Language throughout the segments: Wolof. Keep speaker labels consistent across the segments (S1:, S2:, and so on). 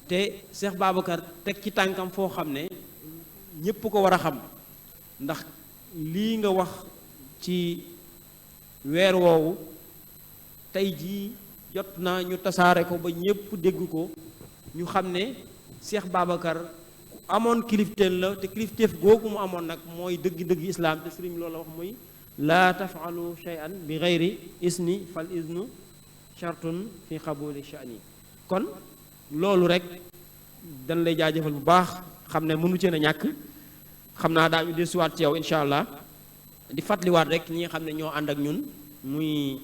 S1: te Cheikh Babacar teg ci tànkam foo xam ne ñépp ko war a xam ndax lii nga wax ci weer woowu tey jii jot na ñu tasaare ko ba ñépp dégg ko ñu xam ne Cheikh Babacar ku amoon kilifteen la te kilifteef googu mu amoon nag mooy dëgg-dëgg islaam te sëriñ loolu la wax muy laa tafalu shay'an bi gayri isni fal isnu shartun fi qabuli sha'ni kon loolu rek dañ lay jaajëfal bu baax xam ne mënu cee na ñàkk xam naa daañu desuwaat ci yow incha allah di fàttaliwaat rek ñi nga xam ne ñoo ànd ak ñun muy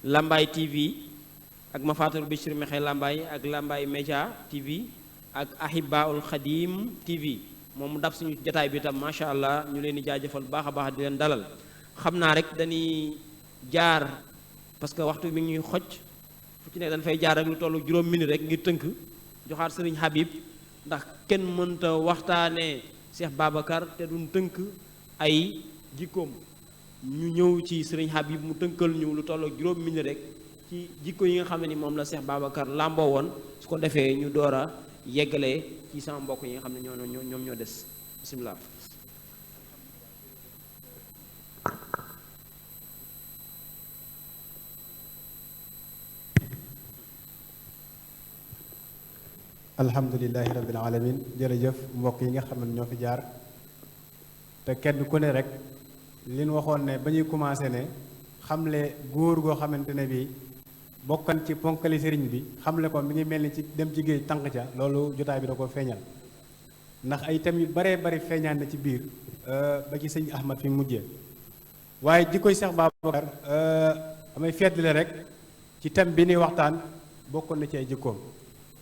S1: Lambaye TV ak Mafatul Bichri Mexe Lambaye ak Lambaye Média TV ak Ahibaul Khadim TV moom mu dab suñu jotaay bi tam macha allah ñu leen di jaajëfal bu baax a baax di leen dalal xam naa rek dañuy jaar parce que waxtu mi ngi ñuy xoj fu ci ne dañ fay jaar rek lu tollu juróom minute rek ngir tënk joxaat sëriñ Habib ndax kenn mënta waxtaanee Cheikh Babacar te duñ tënk ay jikkoom ñu ñëw ci sëriñ Habib mu tënkal ñu lu tollu juróom minute rek ci jikko yi nga xam ne ni moom la Cheikh Babacar làmboo woon su ko defee ñu door a yeggalee ci sama mbokk yi nga xam ne ñoom ñoo des bisimilah.
S2: alhamdulilahi rabbil alamin jërëjëf mbokk yi nga xam ne ñoo fi jaar te kenn ku ne rek li ñu waxoon ne ba ñuy commencé ne xamle góor goo xamante ne bii bokkan ci ponkali sëriñ bi xamle ko mi ngi mel ni ci dem ci géej tànk ca loolu jotaay bi da ko feeñal ndax ay thèmes yu baree bari feeñaan na ci biir ba ci sëñ Ahmad fi mujjee waaye jikkoy Cheikh Babacar amay feddle rek ci thème bi ni waxtaan bokkoon na ci ay jikkoom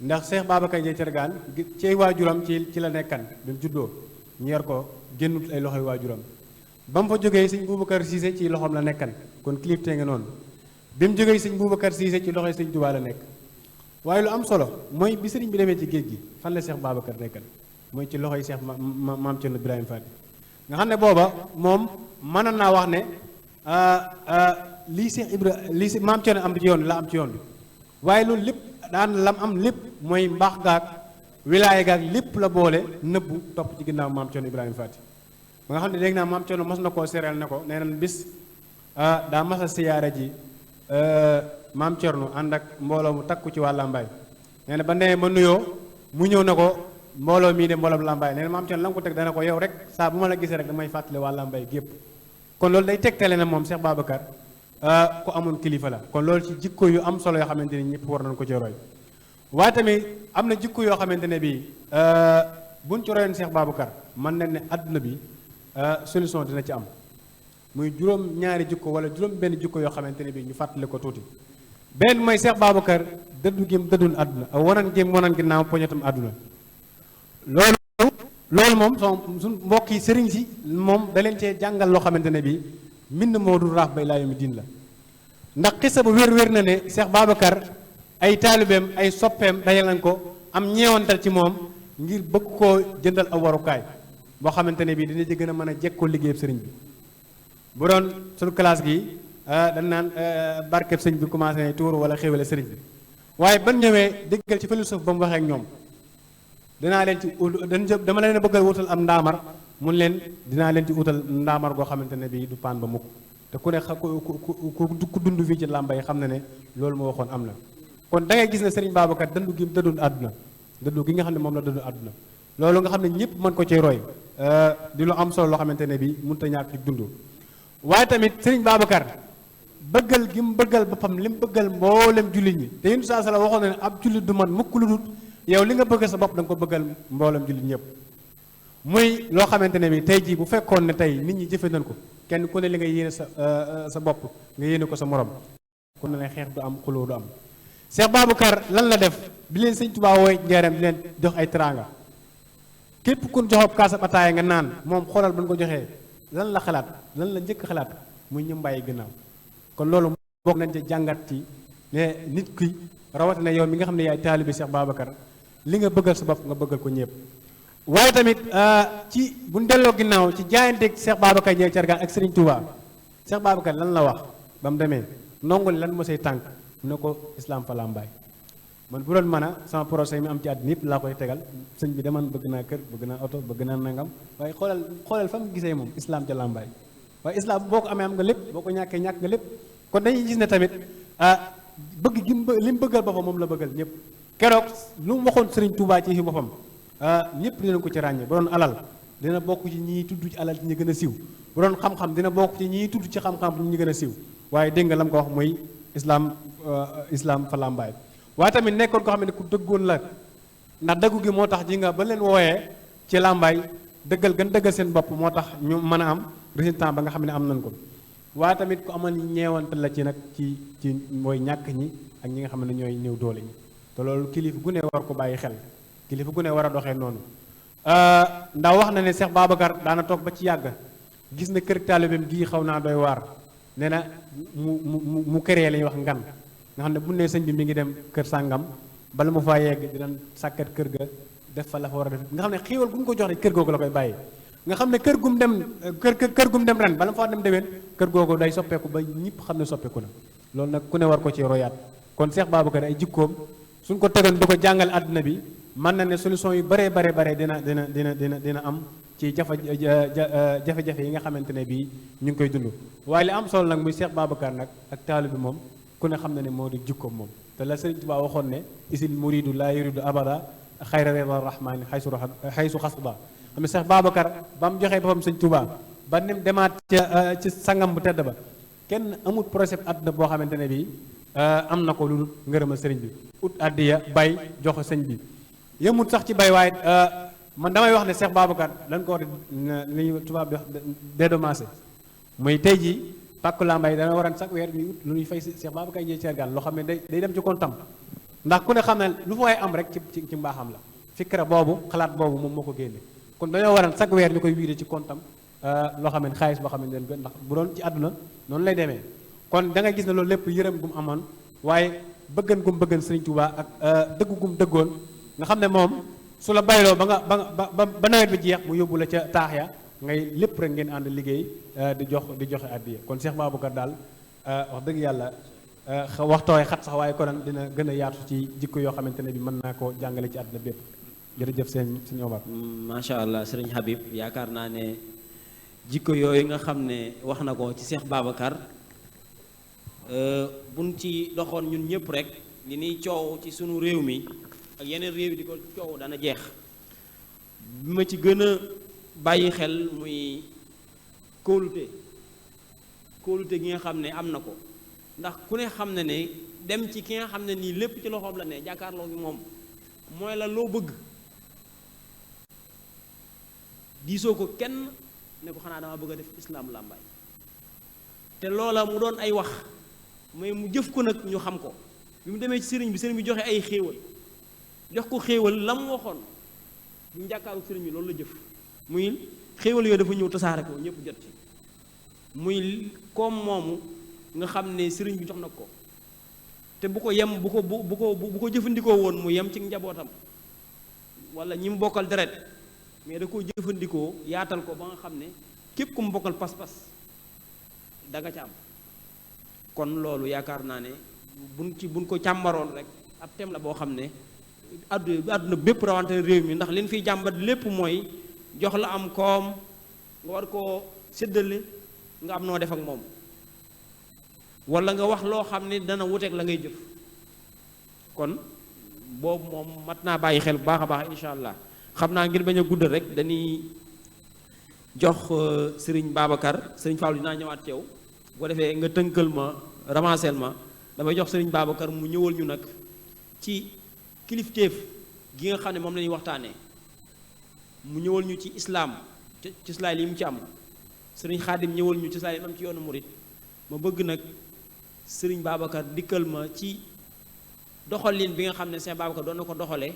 S2: ndax Cheikh Babacar Ndiaye Thiergane ci waajuram ci la nekkan bi mu juddoo ñu yar ko génnut ay loxoy waajuram ba mu fa jógee sëñ Boubacar Cissé ci loxoom la nekkan kon kilifte nga noonu bi mu jógee sëñ Boubacar Cissé ci loxoy sëñ Touba la nekk waaye lu am solo mooy bi sëriñ bi demee ci géej gi fan la Cheikh Babacar nekkan mooy ci loxoy Cheikh maam Thierno Ibrahima Fati nga xam ne booba moom mënoon naa wax ne lii Cheikh lii si maam Thierno am ci yoon bi la am ci yoon bi waaye loolu lépp daan lam am lépp mooy mbaax gaag wilaaya gaag lépp la boole nëbbu topp ci ginnaaw maam Thierno Ibrahima Fati ba nga xam ne léegi naa maam Thierno mas na koo sereel ne ko nee na bis daa mas a siyaare ji maam Thierno ànd ak mbooloo mu takku ci waa Lambaye nee na ba nee ma nuyoo mu ñëw na ko mbooloo mii de mbooloo Lambaye nee na maam Thierno la nga ko teg dana ko yow rek saa bu ma la gisee rek damay fàttali waa Lambaye gépp kon loolu day tegtale na moom Cheikh Babacar ku amoon kilifa la kon loolu ci jikko yu am solo yoo xamante ni ñëpp war nañ ko ci roy waaye tamit am na jikko yoo xamante ne bii buñ ci royoon Cheikh Babacar mën nañ ne àdduna bi solution dina ci am muy juróom ñaari jikko wala juróom benn jikko yoo xamante ne bii ñu fàttali ko tuuti benn mooy Cheikh Babacar dëddu gém dëddun àdduna ak wanan gém wanan ginnaaw poñetam àdduna loolu moom suñ mbokk yi sëriñ si moom da leen cee jàngal loo xamante ne bii mbind moo dul raax ba ilaa yawmi diin la ndax xisa bu wér na ne Cheikh Babacar ay taalibeem ay soppeem dajal nañ ko am ñeewantal ci moom ngir bëgg koo jëndal aw warukaay boo xamante ne bii dina ci gën a mën a jekkoo liggéeyab sëriñ bi bu doon suñu classe gi dañ naan barkeb sëriñ bi commencé ne tuur wala xéwale sëriñ bi waaye ban ñëwee déggal ci philosophe ba mu waxee ak ñoom dinaa leen ci dama leen bëggal wutal am ndaamar mun leen dinaa leen ci utal ndaamar goo xamante ne bii du paan ba mukk te ku ne ku dund fii ci Lambaye xam na ne loolu moo waxoon am na kon da ngay gis ne Serigne Babacar dëddu gi dëddun àdduna dëddu gi nga xam ne moom la dëddu àdduna loolu nga xam ne ñëpp mën ko ci roy di lu am solo loo xamante ne bii mënut a ñàkk ci dund waaye tamit Serigne Babacar bëggal gi mu bëggal boppam li mu bëggal mboolem jullit ñi te yéen saa sala waxoon na ne ab jullit du man mukk lu dul yow li nga bëgg sa bopp da nga ko bëggal mboolem jullit ñëpp muy loo xamante ne bi tey jii bu fekkoon ne tey nit ñi jëfe nañ ko kenn ku ne li nga yéene sa bopp nga yéene ko sa morom ku ne ne xeex du am xuloo du am Cheikh Babacar lan la def bi leen sëñ Tuubaa wooy njeeram di leen jox ay teraanga képp kun joxob kaasab ataaya nga naan moom xoolal ba ñu ko joxee lan la xalaat lan la njëkk xalaat muy ñu mbàyyi gannaaw kon loolu bokk nañ ca jàngat ci ne nit ki rawatina yow mi nga xam ne yaay taalibi Cheikh Babacar li nga bëggal sa bopp nga bëggal ko ñëpp waaye tamit ci bu ñu delloo ginnaaw ci jaayanteeg Cheikh Babacar Ndiaye Thiergane ak Serigne Touba Cheikh Babacar lan la wax ba mu demee ndongo li lan moo say tànk mu ne ko islam fa Lambaye man bu doon mën a sama projet mi am ci àddina yëpp laa koy tegal sëñ bi deman bëgg naa kër bëgg naa oto bëgg naa nangam waaye xoolal fa mu gisee moom islam ca làmbaay waaye islam boo ko amee am nga lépp boo ko ñàkkee ñàkk nga lépp kon dañuy gis ne tamit bëgg gi li mu bëggal boppam moom la bëggal ñëpp keroog lu mu waxoon Sëriñ Tuubaa ci boppam ñëpp dinañ ko ci ràññee bu doon alal dina bokk ci ñiy tudd ci alal ci ñi gën a siiw bu doon xam-xam dina bokk ci ñiy tudd ci xam-xam ñi gën a siiw waaye dégg nga la mu ko wax muy islam fa làmbaay waaye tamit nekkoon ko xam ne ku dëggoon la ndax dëggu gi moo tax ji nga ba leen wooyee ci làmbaay dëggal gën dëggal seen bopp moo tax ñu mën a am résultat ba nga xam ne am nañ ko waaye tamit ku amal ñeewante la ci nag ci mooy ñàkk ñi ak ñi nga xam ne ñooy néew doole ñi te loolu kilifa gu ne war ko bàyyi xel kilifa gu ne war a doxee noonu ndax wax na ne Cheikh Babacar daana toog ba ci yàgg gis na kër taalibeem gii xaw naa doy waar nee na mu këree la ñuy wax ngan nga xam ne bu ne sëñ bi mi ngi dem kër sàngam bala mu faa yegg dinañ sàkkat kër ga def fa la fa war a def nga xam ne xéewal gu mu ko jox rek kër googu la koy bàyyi nga xam ne kër gum dem ren bala mu faa dem déwén kër googu day soppeeku ba ñëpp xam ne soppeeku na loolu nag ku ne war ko ci royaat kon Cheikh Babacar ay jikkoom suñ ko tegoon di ko jàngal àdduna bi mën na ne solution yu bare dina am ci jafe-jafe yi nga xamante ne bii ñu ngi koy dund waaye li am solo nag muy Cheikh Babacar nag ak taalu bi moom ku ne xam na ne moo di jikkoom moom te la Sëriñ Tuubaa waxoon ne isil muridu laa yuridu abada xayra rida rahmani xaysu xasba xam ne Cheikh Babacar ba mu joxee boppam Sëriñ Tuubaa ba nim demaat ci sangam bu tedd ba kenn amul projet àdduna boo xamante ne bii am na ko lu dul ngërëmal sëriñ bi ut àddiya bay jox sëñ bi yëmut sax ci bay waaye man damay wax ne Cheikh Babacar dañ ko war li ñu tubaab bi wax dédommagé muy tey jii pàkku lambay dana waran chaque weer ñu ut lu ñuy fay Cheikh Babacar ñuy ceergaan loo xam ne day dem ci kontam ndax ku ne xam ne lu fa waay am rek ci mbaaxam la fikra boobu xalaat boobu moom moo ko génne kon dañoo waran chaque weer ñu koy wiire ci kontam loo xam ne xaalis boo xam ne leen ndax bu doon ci àdduna noonu lay demee kon da nga gis ne loolu lépp yërëm gum amoon waaye bëggan gum bëggan Sëriñ Tuubaa ak dëggu gum dëggoon nga xam ne moom su la bayloo ba nawet bi jeex mu yóbbu la ca taax ya ngay lépp rek ngeen ànd liggéey di joxe addiya kon Cheikh Babacar daal wax dëgg yàlla waxtooy xat sax waaye konan dina gën a yaatu ci jikko yoo xamante ne bi mën naa ko jàngale ci àdduna bépp jërëjëf sëñ Omar.
S1: macha allah sëriñ Habib yaakaar naa ne jikko yooyu nga xam ne wax na ko ci Cheikh Babacar buñ ci doxoon ñun ñëpp rek li ñuy coow ci sunu réew mi ak yeneen réew yi di ko coow dana jeex bi ma ci gën a bàyyi xel muy kóolute gi nga xam ne am na ko ndax ku ne xam ne ne dem ci ki nga xam ne nii lépp ci loxoom la ne jàkkaarloo gi moom mooy la loo bëgg diisoo ko kenn ne ko xanaa dama bëgg a def islaam làmbaay te loola mu doon ay wax mais mu jëf ko nag ñu xam ko bi mu demee ci sëriñ bi joxe ay xéewal jox ko xéewal la mu waxoon bu mu jàkkaaru sëriñ bi loolu la jëf muy xéewal yooyu dafa ñëw tasaare ko ñëpp jot ci muy koom moomu nga xam ne sëriñ bi jox na ko te bu ko yem bu ko jëfandikoo woon mu yem ci njabootam wala ñi mu bokkal deret mais da koo jëfandikoo yaatal ko ba nga xam ne képp ku mu bokkal pas-pas da nga ca am kon loolu yaakaar naa ne buñ ko càmbaroon rek ab thème la boo xam ne àdduna bépp rawante réew mi ndax liñ fiy jàmbat lépp mooy jox la am koom nga war koo séddale nga am noo def ak moom wala nga wax loo xam ne dana wuteeg la ngay jëf kon boobu moom mat naa bàyyi xel bu baax a baax incha allah xam naa ngir bañ a guddal rek dañuy jox sëriñ Babacar sëriñ Fallou dinaa ñëwaat ci yow bu ko defee nga tënkal ma ramassel ma damay jox sëriñ Babacar mu ñëwal ñu nag ci kilifteef gi nga xam ne moom la ñuy waxtaanee mu ñëwal ñu ci islaam ci islaam li mu ci am sëriñ Xaadim ñëwal ñu ci islaam yi mu am ci yoonu murit ma bëgg nag sëriñ Babacar dikkal ma ci doxalin bi nga xam ne sëriñ Babacar doon na ko doxalee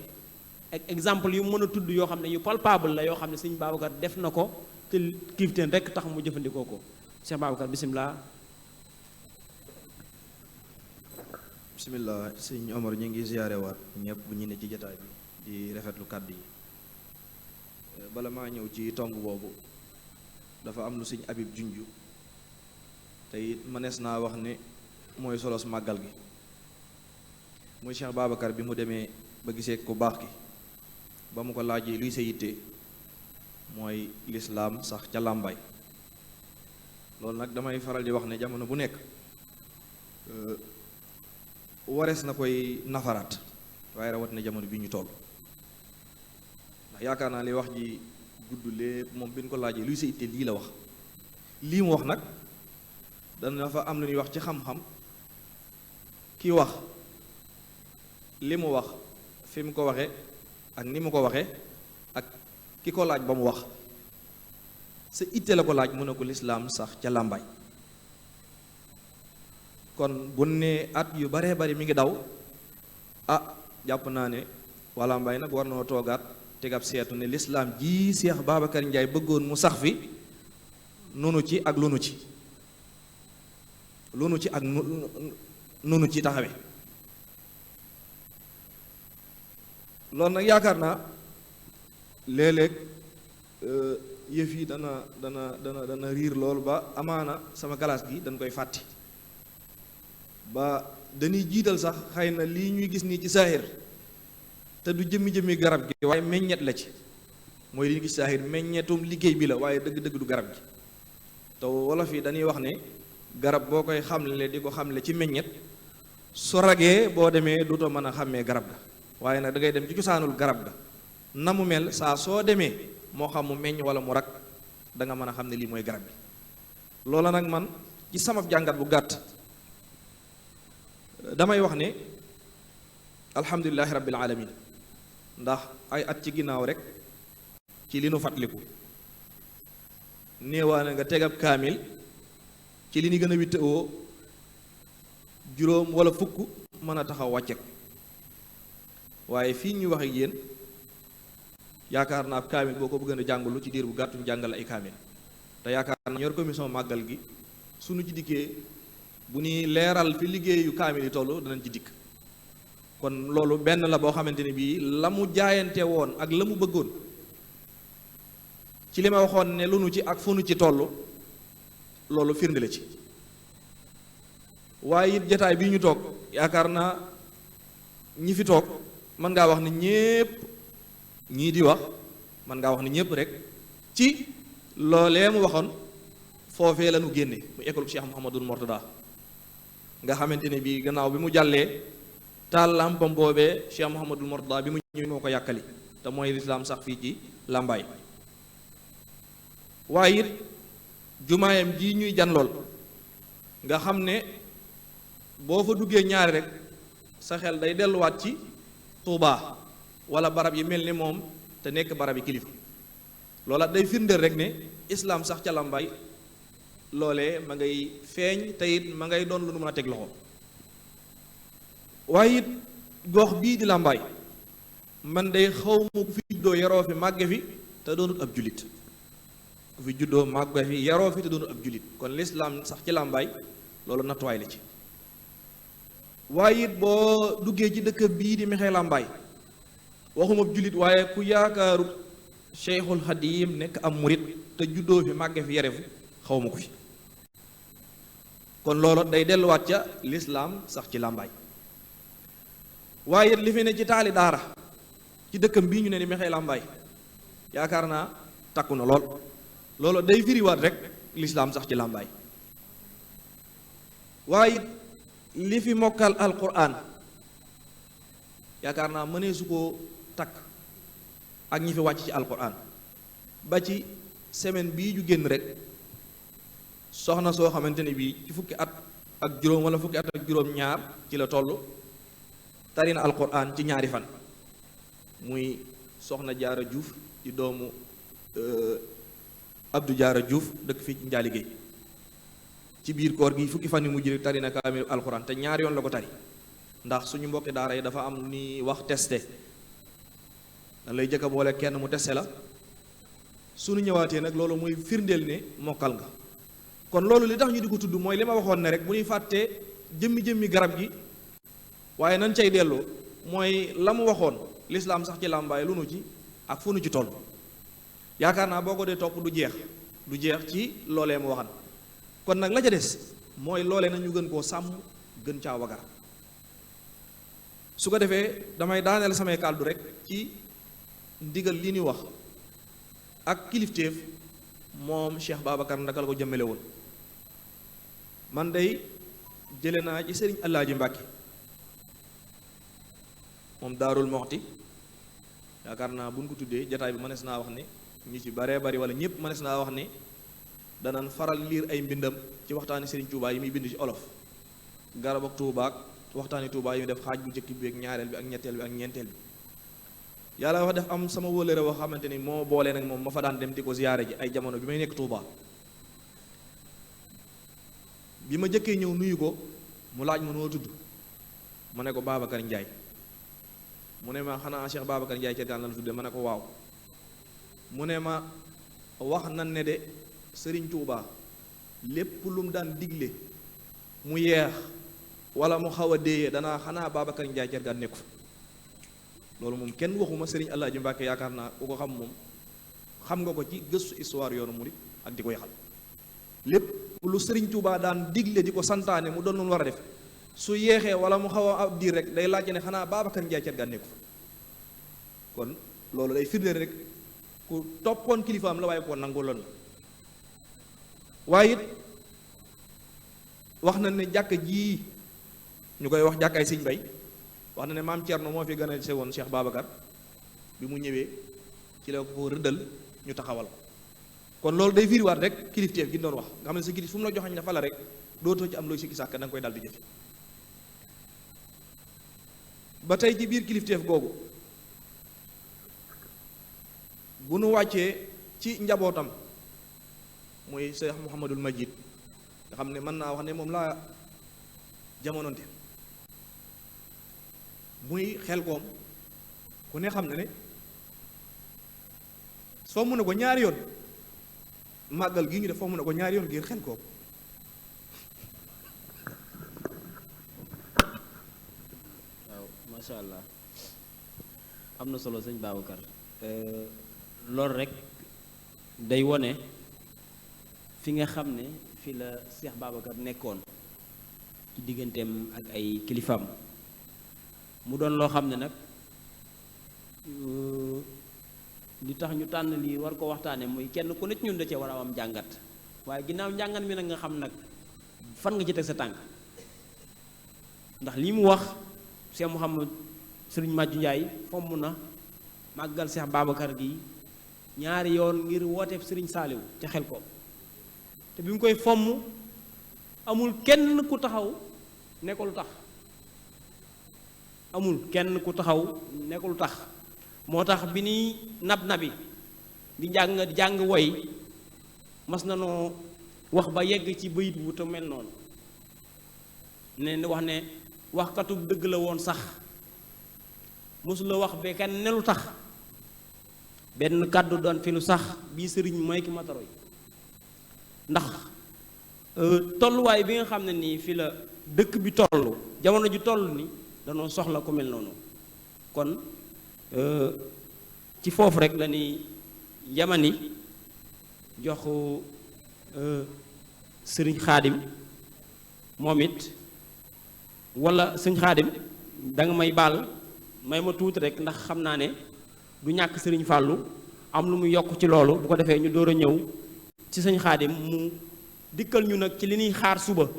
S1: ak exemple yu mën a tudd yoo xam ne yu palpable la yoo xam ne sëriñ Babacar def na ko te kilifteen rek tax mu jëfandikoo ko sëriñ Babacar bisimilah.
S3: bisimilah sëñ Omar ñu ngi ziyaare waat ñëpp bu ñu ne ci jataay bi di rafetlu kàddu yi bala maa ñëw ci tomb boobu dafa am lu sëñ Habib junju te it mënees naa wax ne mooy solos màggal gi muy Cheikh Babacar bi mu demee ba gisee ku baax ki ba mu ko laajee luy sa yitte mooy lislaam sax ca làmbaay. loolu nag damay faral di wax ne jamono bu nekk warees na koy nafaraat waaye rawat na jamono bi ñu toll ndax yaakaar naa li wax ji gudd lépp moom bi ñu ko laajee luy sa yitte lii la wax. lii mu wax nag dana fa am lu ñuy wax ci xam-xam ki wax li mu wax fi mu ko waxe ak ni mu ko waxe ak ki ko laaj ba mu wax sa itte la ko laaj mu ne ko lislaam sax ca làmbaay. kon bu ne at yu baree bari mi ngi daw jàpp naa ne waa làmbaay nag war noo toogaat tegab seetu ne lislaam ji Cheikh Babacar Ndiaye bëggoon mu sax fi nunu ci ak lunu ci ak nunu ci taxawe. loolu nag yaakaar naa léeg-léeg yëf yi dana riir loolu ba amaana sama classe gi dañ koy fàtti ba dañuy jiital sax xëy na lii ñuy gis nii ci saahir te du jëmmi garab gi waaye meññet la ci mooy li ñu gis saahir meññetum liggéey bi la waaye dëgg-dëgg du garab gi. te wolof yi dañuy wax ne garab boo koy xamle di ko xamle ci meññet su ragee boo demee duutoo mën a xàmmee garab ga waaye nag da ngay dem ci cosaanul garab ga na mu mel saa soo demee moo xam mu meññ wala mu rag da nga mën a xam ne lii mooy garab gi. loola nag man ci sama jàngat bu gàtt damay wax ne alhamdulilahi rabbil alamin ndax ay at ci ginnaaw rek ci li nu fàttaliku néewaane nga tegab kaamil ci li ni gën a wittewoo juróom wala fukk mën a taxaw wàcce ko waaye fii ñuy wax ak yéen yaakaar naa ab kaamil boo ko bëgg a jàngalu ci diir bu gàttu ñu jàngal ay kaamil te yaakaar naa ñor commission màggal gi suñu ci dikkee bu ñuy leeral fi liggéeyu kaamil yi toll danañ ci dikk. kon loolu benn la boo xamante ne bii la mu jaayante woon ak la mu bëggoon ci li ma waxoon ne lu nu ci ak fu nu ci toll loolu firnde la ci. waaye it jataay bii ñu toog yaakaar naa ñi fi toog mën ngaa wax ne ñépp ñii di wax mën ngaa wax ne ñépp rek ci loolee mu waxoon foofee la ñu génne mu école Cheikh Mouhamadul Mortada nga xamante ne bii gannaaw bi mu jàllee taal làmpam boobee Cheikh Mouhamadul Mortada bi mu ñëwee moo ko yàkkali te mooy lislaam sax fii ci làmbaay. waaye it jumaayam ji ñuy jan lool nga xam ne boo fa duggee ñaari rek sa xel day delluwaat ci Tuubaa wala barab yi mel ni moom te nekk barab yi kilifa loola day firndeel rek ne islaam sax ca làmbaay loolee ma ngay feeñ te it ma ngay doon lu nu mën a teg loxo. waaye it gox bii di làmbaay man day xaw ma ku fi juddoo yaroo fi màgge fi te doonut ab jullit ku fi juddoo màgge fi yaroo fi te doonut ab jullit kon lislaam sax ci làmbaay loolu nattuwaay la ci. waaye it boo duggee ci dëkk bii di Mekhe Lambaay waxuma ab jullit waaye ku yaakaaru Cheikhul Xadim nekk am murit te juddoo fi màgge fi yare fi xaw ma ko fi kon loolu day delluwaat ca lislaam sax ci làmbaay. waaye it li fi ne ci taali daara ci dëkkam bii ñu ne ni Mekhe Lambaay yaakaar naa takku na lool loolu day firiwaat rek lislaam sax ci làmbaay. waaye li fi mokkal alquran yaakaar naa mënee su ko takk ak ñi fi wàcc ci alquran ba ci semaine bii ju génn rek soxna soo xamante ne bii ci fukki at ak juróom wala fukki at ak juróom ñaar ci la toll tari na alquran ci ñaari fan muy soxna Jaara Juuf di doomu Abdou Jaara Juuf dëkk fii ci Njaaligéey ci biir koor gi fukki fan yu mujj tari na kaamil alxuraan te ñaari yoon la ko tari ndax suñu mbokki daara yi dafa am ni wax testé dañ lay jëkk a boole kenn mu testé la suñu ñëwaatee nag loolu muy firndeel ne mokkal nga kon loolu li tax ñu di ko tudd mooy li ma waxoon ne rek bu ñuy fàttee jëmmi garab gi waaye nañ cay dellu mooy la mu waxoon lislaam sax ci làmbaay lu nu ci ak fu nu ci toll yaakaar naa boo ko dee topp du jeex ci loolee mu waxan kon nag la ca des mooy loolee nañu gën koo sàmm gën caa wagar su ko defee damay daaneel samay kàddu rek ci ndigal li ñuy wax ak kilifteef moom Cheikh Babacar ndaka la ko jëmmale woon. man day jële naa ci sëriñ Alaaji Mbàkke moom Daarul Moxti yaakaar naa buñ ko tuddee jataay bi mënees naa wax ne ñu ci baree bari wala ñëpp mënees naa wax ne danaan faral liir ay mbindam ci waxtaani sëriñ Touba yi muy bind ci olof garab ak Touba ak waxtaani Touba yi mu def xaaj bu njëkk bi ak ñaareel bi ak ñetteel bi ak ñeenteel bi yàlla wax def am sama wóllëre woo xamante ni moo boolee nag moom ma fa daan dem di ko ziyaare ji ay jamono bi may nekk Touba. bi ma jëkkee ñëw nuyu ko mu laaj ma noo tudd ma ne ko Babacar Ndiaye mu ne ma xanaa Cheikh Babacar Ndiaye Thiergane la tudde ma ne ko waaw mu ne ma wax nan ne de Sëriñ Tuubaa lépp lu mu daan digle mu yeex wala mu xaw a déeyee danaa xanaa Babacar Ndiaye Thiergane nekku fa loolu moom kenn waxuma Sëriñ Alaaji Mbàkke yaakaar naa ku ko xam moom xam nga ko ci gëstu histoire yoonu murit ak di ko yaxal lépp lu Sëriñ Tuubaa daan digle di ko santaane mu doon war a def su yeexee wala mu xaw a ab diir rek day laajte ne xanaa Babacar Ndiaye Thiergane nekku fa kon loolu day firndeel rek ku toppoon kilifaam la waaye ko nanguloon la waaye it wax na ne jàkk jii ñu koy wax jàkkaay Sëñ Bay wax na ne maam Thierno moo fi gën a sewoon Cheikh Babacar bi mu ñëwee ci la ko rëddal ñu taxawal ko kon loolu day firiwaat rek kilifteef gi doon wax nga xam ne sa kilif fu mu la joxañ dafa la rek dootoo ci am looy sikki sàkk da nga koy dal di jëfe ba tey ci biir kilifteef googu bu nu wàccee ci njabootam muy Cheikh Mouhamadul Majid nga xam ne mën naa wax ne moom laa jamononte muy xel koom ku ne xam ne ne soo mu ne ko ñaari yoon màggal gi ñu def foo mu ne ko ñaari yoon ngir xel koom
S1: waaw macha allah am na solo sëñ Babacar loolu rek day wone fi nga xam ne fi la Cheikh Babacar nekkoon ci digganteem ak ay kilifaam mu doon loo xam ne nag li tax ñu tànn lii war ko waxtaane muy kenn ku nekk ñun da cee war a am jàngat waaye ginnaaw njàngat mi nag nga xam nag fan nga ci teg sa tànk ndax lii mu wax Cheikh Mouhamad Sëriñ Màjju Njaay fomm na màggal Cheikh Babacar gi ñaari yoon ngir wooteeb Sëriñ Saaliw ca xel ko te bi mu koy fomm amul kenn ku taxaw ne ko lu tax amul kenn ku taxaw ne ko lu tax moo tax bi ni nabi di jàng woy mas na noo wax ba yegg ci bayit bu te mel noonu ne wax ne waxkatu dëgg la woon sax mosula wax be kenn ne lu tax benn kàddu doon fi lu sax bii sëriñ mooy ki mataroy ndax tolluwaay bi nga xam ne nii fi la dëkk bi toll jamono ji toll ni danoo soxla ku mel noonu kon ci foofu rek la ni yamani jox sëriñ xaadim moom it wala sëriñ xaadim da nga may baal may ma tuuti rek ndax xam naa ne du ñàkk sëriñ fàllu am lu mu yokk ci loolu bu ko defee ñu door a ñëw ci sëriñ xaadim mu dikkal ñu nag ci li ñuy xaar suba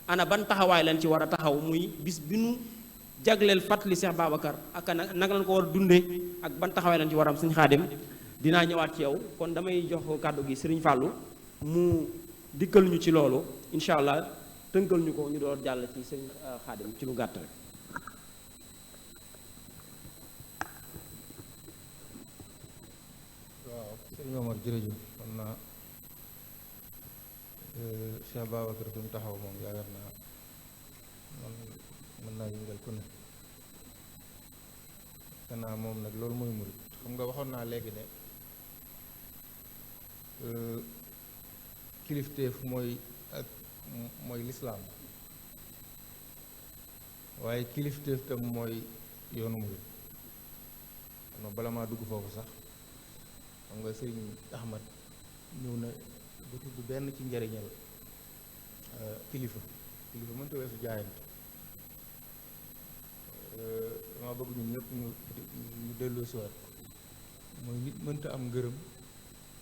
S1: ana ban taxawaay lañ ci war a taxaw muy bis bi nu jagleel fàttali Cheikh Babacar ak naka lañ ko war a dundee ak ban taxawaay lañ ci war a am sëriñ xaadim dinaa ñëwaat ci yow kon damay jox kàddu gi sëriñ fàllu mu dikkal ñu ci loolu incha allah tënkal ñu ko ñu door jàll ci sëriñ xaadim ci lu gàtt rek.
S4: waaw sëriñ Omar jërëjëf xam naa Cheikh Babacar fi mu taxaw moom yaakaar naa man mën naa yëngal ku ne xanaa moom nag loolu mooy murit xam nga waxoon naa léegi ne kilifteef mooy lislaam waaye kilifteef tam mooy yoonu murit xam nga bala maa dugg foofu sax xam nga sëriñ Ahmad ñëw na bu tudd benn ci njariñal kilifa mënta weesu jaayante dama bëgg ñun ñëpp ñu delloo si waat mooy nit mënta am ngërëm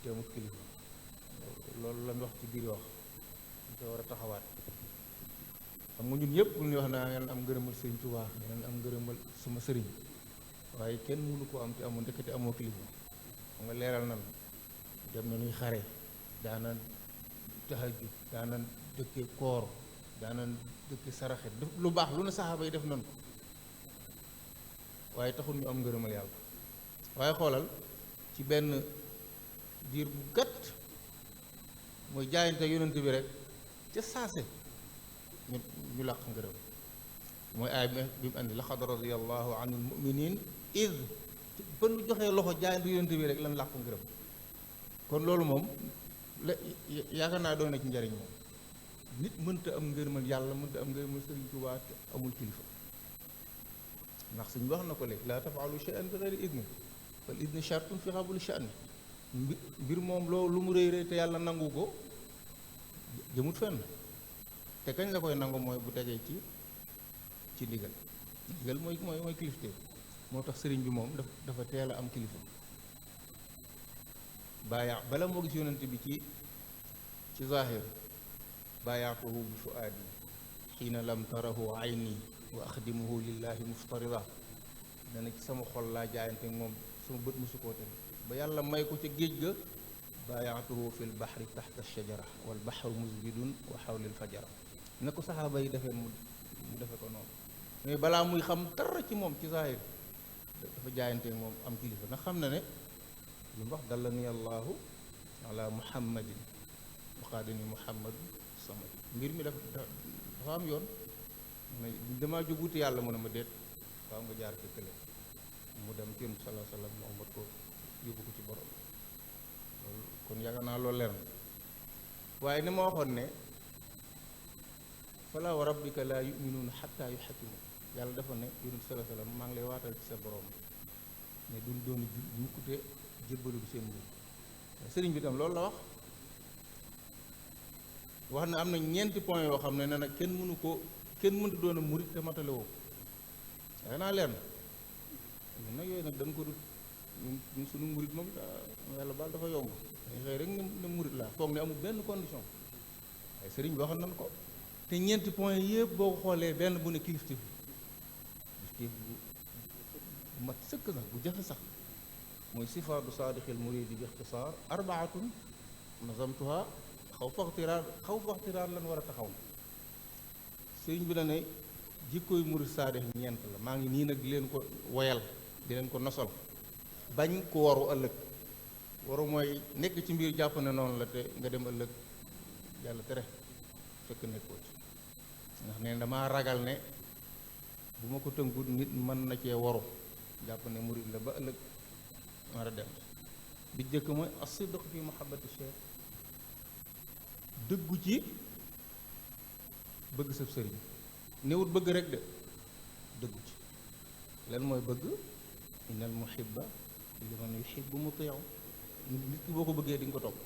S4: te amut kilifa loolu lañ wax ci biir wax ñu koy war a taxawaat xam nga ñun ñëpp bu ñuy wax naa ngeen am ngërëmal sëriñ Tuubaa ngeen am ngërëmal suma sëriñ waaye kenn mënu koo am te amoo ndekete amoo kilifa xam nga leeral nan dem na ñuy xare daana tahajjud daana dëkke koor daana dëkke saraxe lu baax lu ne saxaaba yi def nan ko waaye taxul ñu am ngërëmal yàlla waaye xoolal ci benn diir bu gàtt mooy jaayante yonent bi rek ca saase ñu làq ngërëm mooy aay bi mu andi laqad radiyallahu anil mu'minin id ba nu joxee loxo jaayante yonent bi rek lan làq ngërëm kon loolu moom la yaakaar naa doon na ci njariñ moom nit mënta am ngërëmal yàlla mënta am ngërëmal Sëriñ Tuubaa te amul kilifa ndax suñ wax na ko léegi laa tafaalu shay'an bi ghayri idni fal idni shartun fi qabuli sha'ni mbir moom loolu lu mu rëy rëy te yàlla nangu ko jëmut fenn te kañ la koy nangu mooy bu tegee ci ndigal mooy kilifte moo tax sëriñ bi moom dafa teel a am kilifa bala moo gis yonent bi ci zahir baayaatuhu bi fuaadi xiina lam tarahu ayni wa axdimuhu lillahi muftarida dana ci sama xol laa jaayante moom sama bët musu koo teg ba yàlla may ko ca géej ga baayaatuhu fi l baxri taxta shajara wal baxru musbidun wa xawli l fajara na ko saxaaba yi defee mu defe ko noonu mais balaa muy xam dara ci moom ci zahir dafa jaayante moom am kilifa na xam na ne lu mu wax dallani allahu ala muhammadin waxaadani muhammadu samad mbir mi dafa am yoon mu ne damaa jóg wuti yàlla mu ne ma déet waaw nga jaar ci kële mu dem ci sallallahu alayhi wa sallam mu amat ko yóbbu ko ci borom loolu kon yaakaar naa loolu leer na waaye ni ma waxoon ne fala wa rabbika laa yuminuuna xatta yuxakkimu yàlla dafa ne yonent sallallahu alayhi wa sallam maa ngi lay waatal ci sa borom ne duñ doon mukkute jébbalu bi seen mbir sëriñ bi tam loolu la wax na am na ñeenti point yoo xam ne ne nag kenn mënta doon a murit te matale woo yaakaar naa leer na ñun nag yooyu nag dañ ko dut ñun suñu murit moom yàlla baal dafa yomb dañ xëy rek ne murit laa foog ne amul benn condition waaye sëriñ bi waxoon nañ ko te ñeenti point yëpp boo ko xoolee benn bu ne kilifteef bu mat sëkk sax bu jafe sax mooy sifaatu saadixil muridi bi ixtisaar arbaatun nazamtuha xaw faxtiraar lan war a taxaw sëriñ bi la ne jikkoy murid saadix ñeent la maa ngi nii nag di leen ko woyal di leen ko nosal bañ ku waru ëllëg waru mooy nekk ci mbir jàpp ne noonu la te nga dem ëllëg yàlla tere fekk nekkoo ci ndax ne damaa ragal ne bu ma ko tënkut nit mën na cee waru jàpp ne murid la ba ëllëg war a dem bi jëkk mooy as-sidq fi mahabbati cheikh dëggu ci bëgg sab sëriñ néewut bëgg rek de dëggu ci lan mooy bëgg innal muhibba liman yuhibbu muti'u nit ki boo ko bëggee di nga ko topp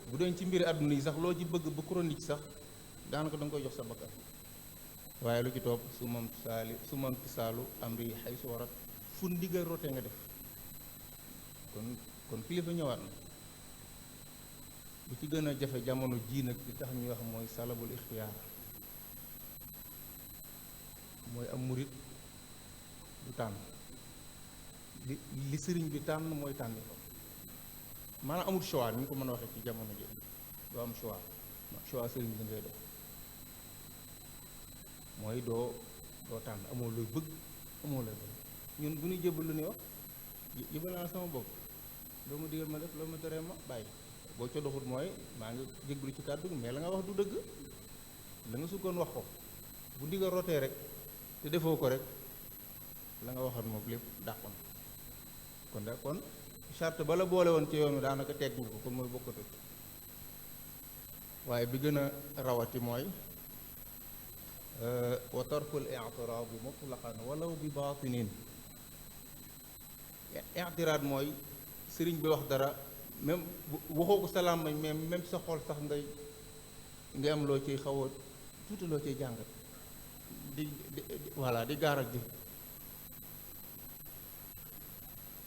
S4: bu doon ci mbiri àdduna yi sax loo ci bëgg ba chronique sax daanaka da nga koy jox sa bakkan waaye lu ci topp su mam tisaalu amri xay su warat fu ndigal rote nga def kon kilifa ñëwaat na bu ci gën a jafe jamono jii nag li tax ñuy wax mooy salabul ixtiyaar mooy am murit du tànn li sëriñ bi tànn mooy tànn ko maanaam amul choix ni ñu ko mën a waxee ci jamono ji doo am choix sëriñ bi ngay def mooy doo tànn amoo looy bëgg amoo looy bëgg ñun bu ñuy jébal lu ñuy wax jébal naa sama bopp loo ma digal ma def loo ma teree ma bàyyi boo ca doxut mooy maa ngi jéglu ci kàddu mais la nga wax du dëgg la nga sukkoon wax ko bu ndigal rotee rek te defoo ko rek la nga waxoon moom lépp dàqoon kon charte ba la boole woon ci yoon wi daanaka teg nga ko kon mooy bokkatu waaye bi gën a rawati mooy wa tarkul i'tiraad bi mutlaqan walaw bi baatinin i'tiraad mooy sëriñ bi wax dara même waxoo ko salaam mañ mais même sa xol sax ngay am loo ciy xaw a tuuti loo ciy jàngat voilà di gaaral ji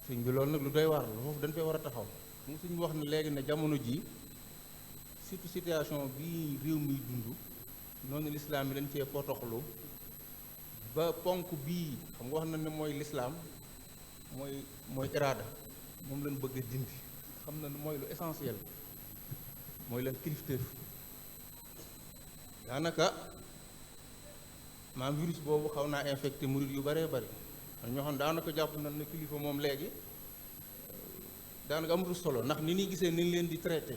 S4: sëñ bi loolu nag lu doy waar la foofu dañ fay war a taxaw mu suñ wax ne léegi ne jamono ji surtout situation bii réew mi dund noonu lislaam yi dañ cee potoxlu ba ponk bii xam nga wax na ne mooy lislaam mooy iraada moom lañ bëgg a dindi xam na ne mooy lu essentiel mooy lan kilifteef daanaka maam virus boobu xaw naa infecté murit yu baree bari ñoo xam daanaka jàpp nañ ne kilifa moom léegi daanaka amatul solo ndax ni ñuy gisee ni leen di traité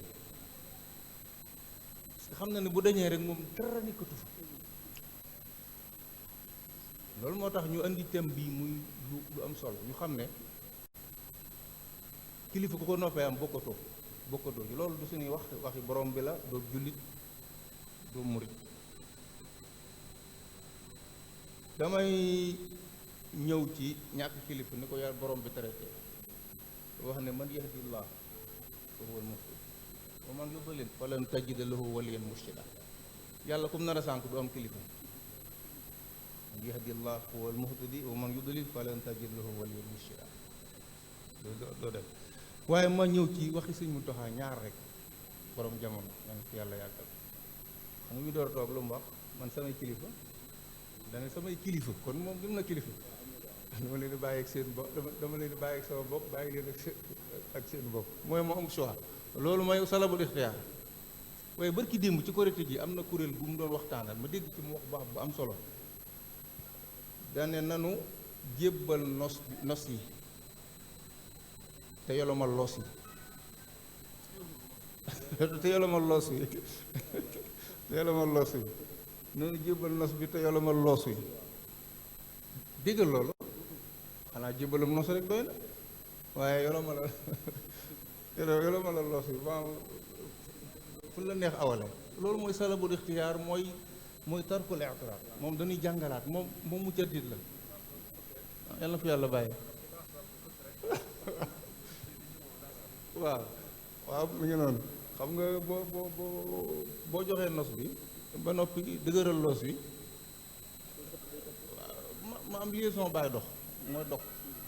S4: parce que xam na ne bu dañee rek moom dara nekkatu fa loolu moo tax ñu indi thème bii muy lu am solo ñu xam ne kilifa ku ko noppee am bokkatoo ci loolu du suñuy waxi borom bi la doo jullit doo murit damay ñëw ci ñàkk kilifa ni ko yàlla borom bi traité wax ne man yahdillah fa huwa al-muhtadi wa man yudlil falan tajida lahu waliyan murshida yàlla comme nar a sànk du am kilifa man yahdillah fa huwa al-muhtadi wa man yudlil falan tajida lahu waliyan murshida doo dem waaye ma ñëw ci waxi sëñ Muntaxa ñaar rek borom jamono yaa ngi fi yàlla yàggal xam nga ñu door a toog lu mu wax man samay kilifa dana samay kilifa kon moom gëm na kilifa dama leen di bàyyi ak seen bopp dama leen di bàyyi ak sama bopp bàyyi leen ak seen bopp mooy moo am choix loolu mooy salabul ixtiyaar waaye barki démb ci korite ji am na kuréel bu mu doon waxtaanal ma dégg ci mu wax baax bu am solo dane nanu jébbal nos yi te yolomal loos yi te yolomal loos yi te yolomal loos yi noonu jébbal nos bi te yolomal loos yi déggal loolu xanaa jébbalum nos rek doy na waaye yolomal loos yi ba fu la neex awale loolu mooy salabul ixtiyaar mooy tarkul i'tiraad moom dañuy jàngalaat moom mu jaddit la yàlla na fi yàlla bàyyi waaw mu ngi noonu xam nga boo joxee nos bi ba noppi dëgëral loos bi ma am liaison bàyyi dox mooy dox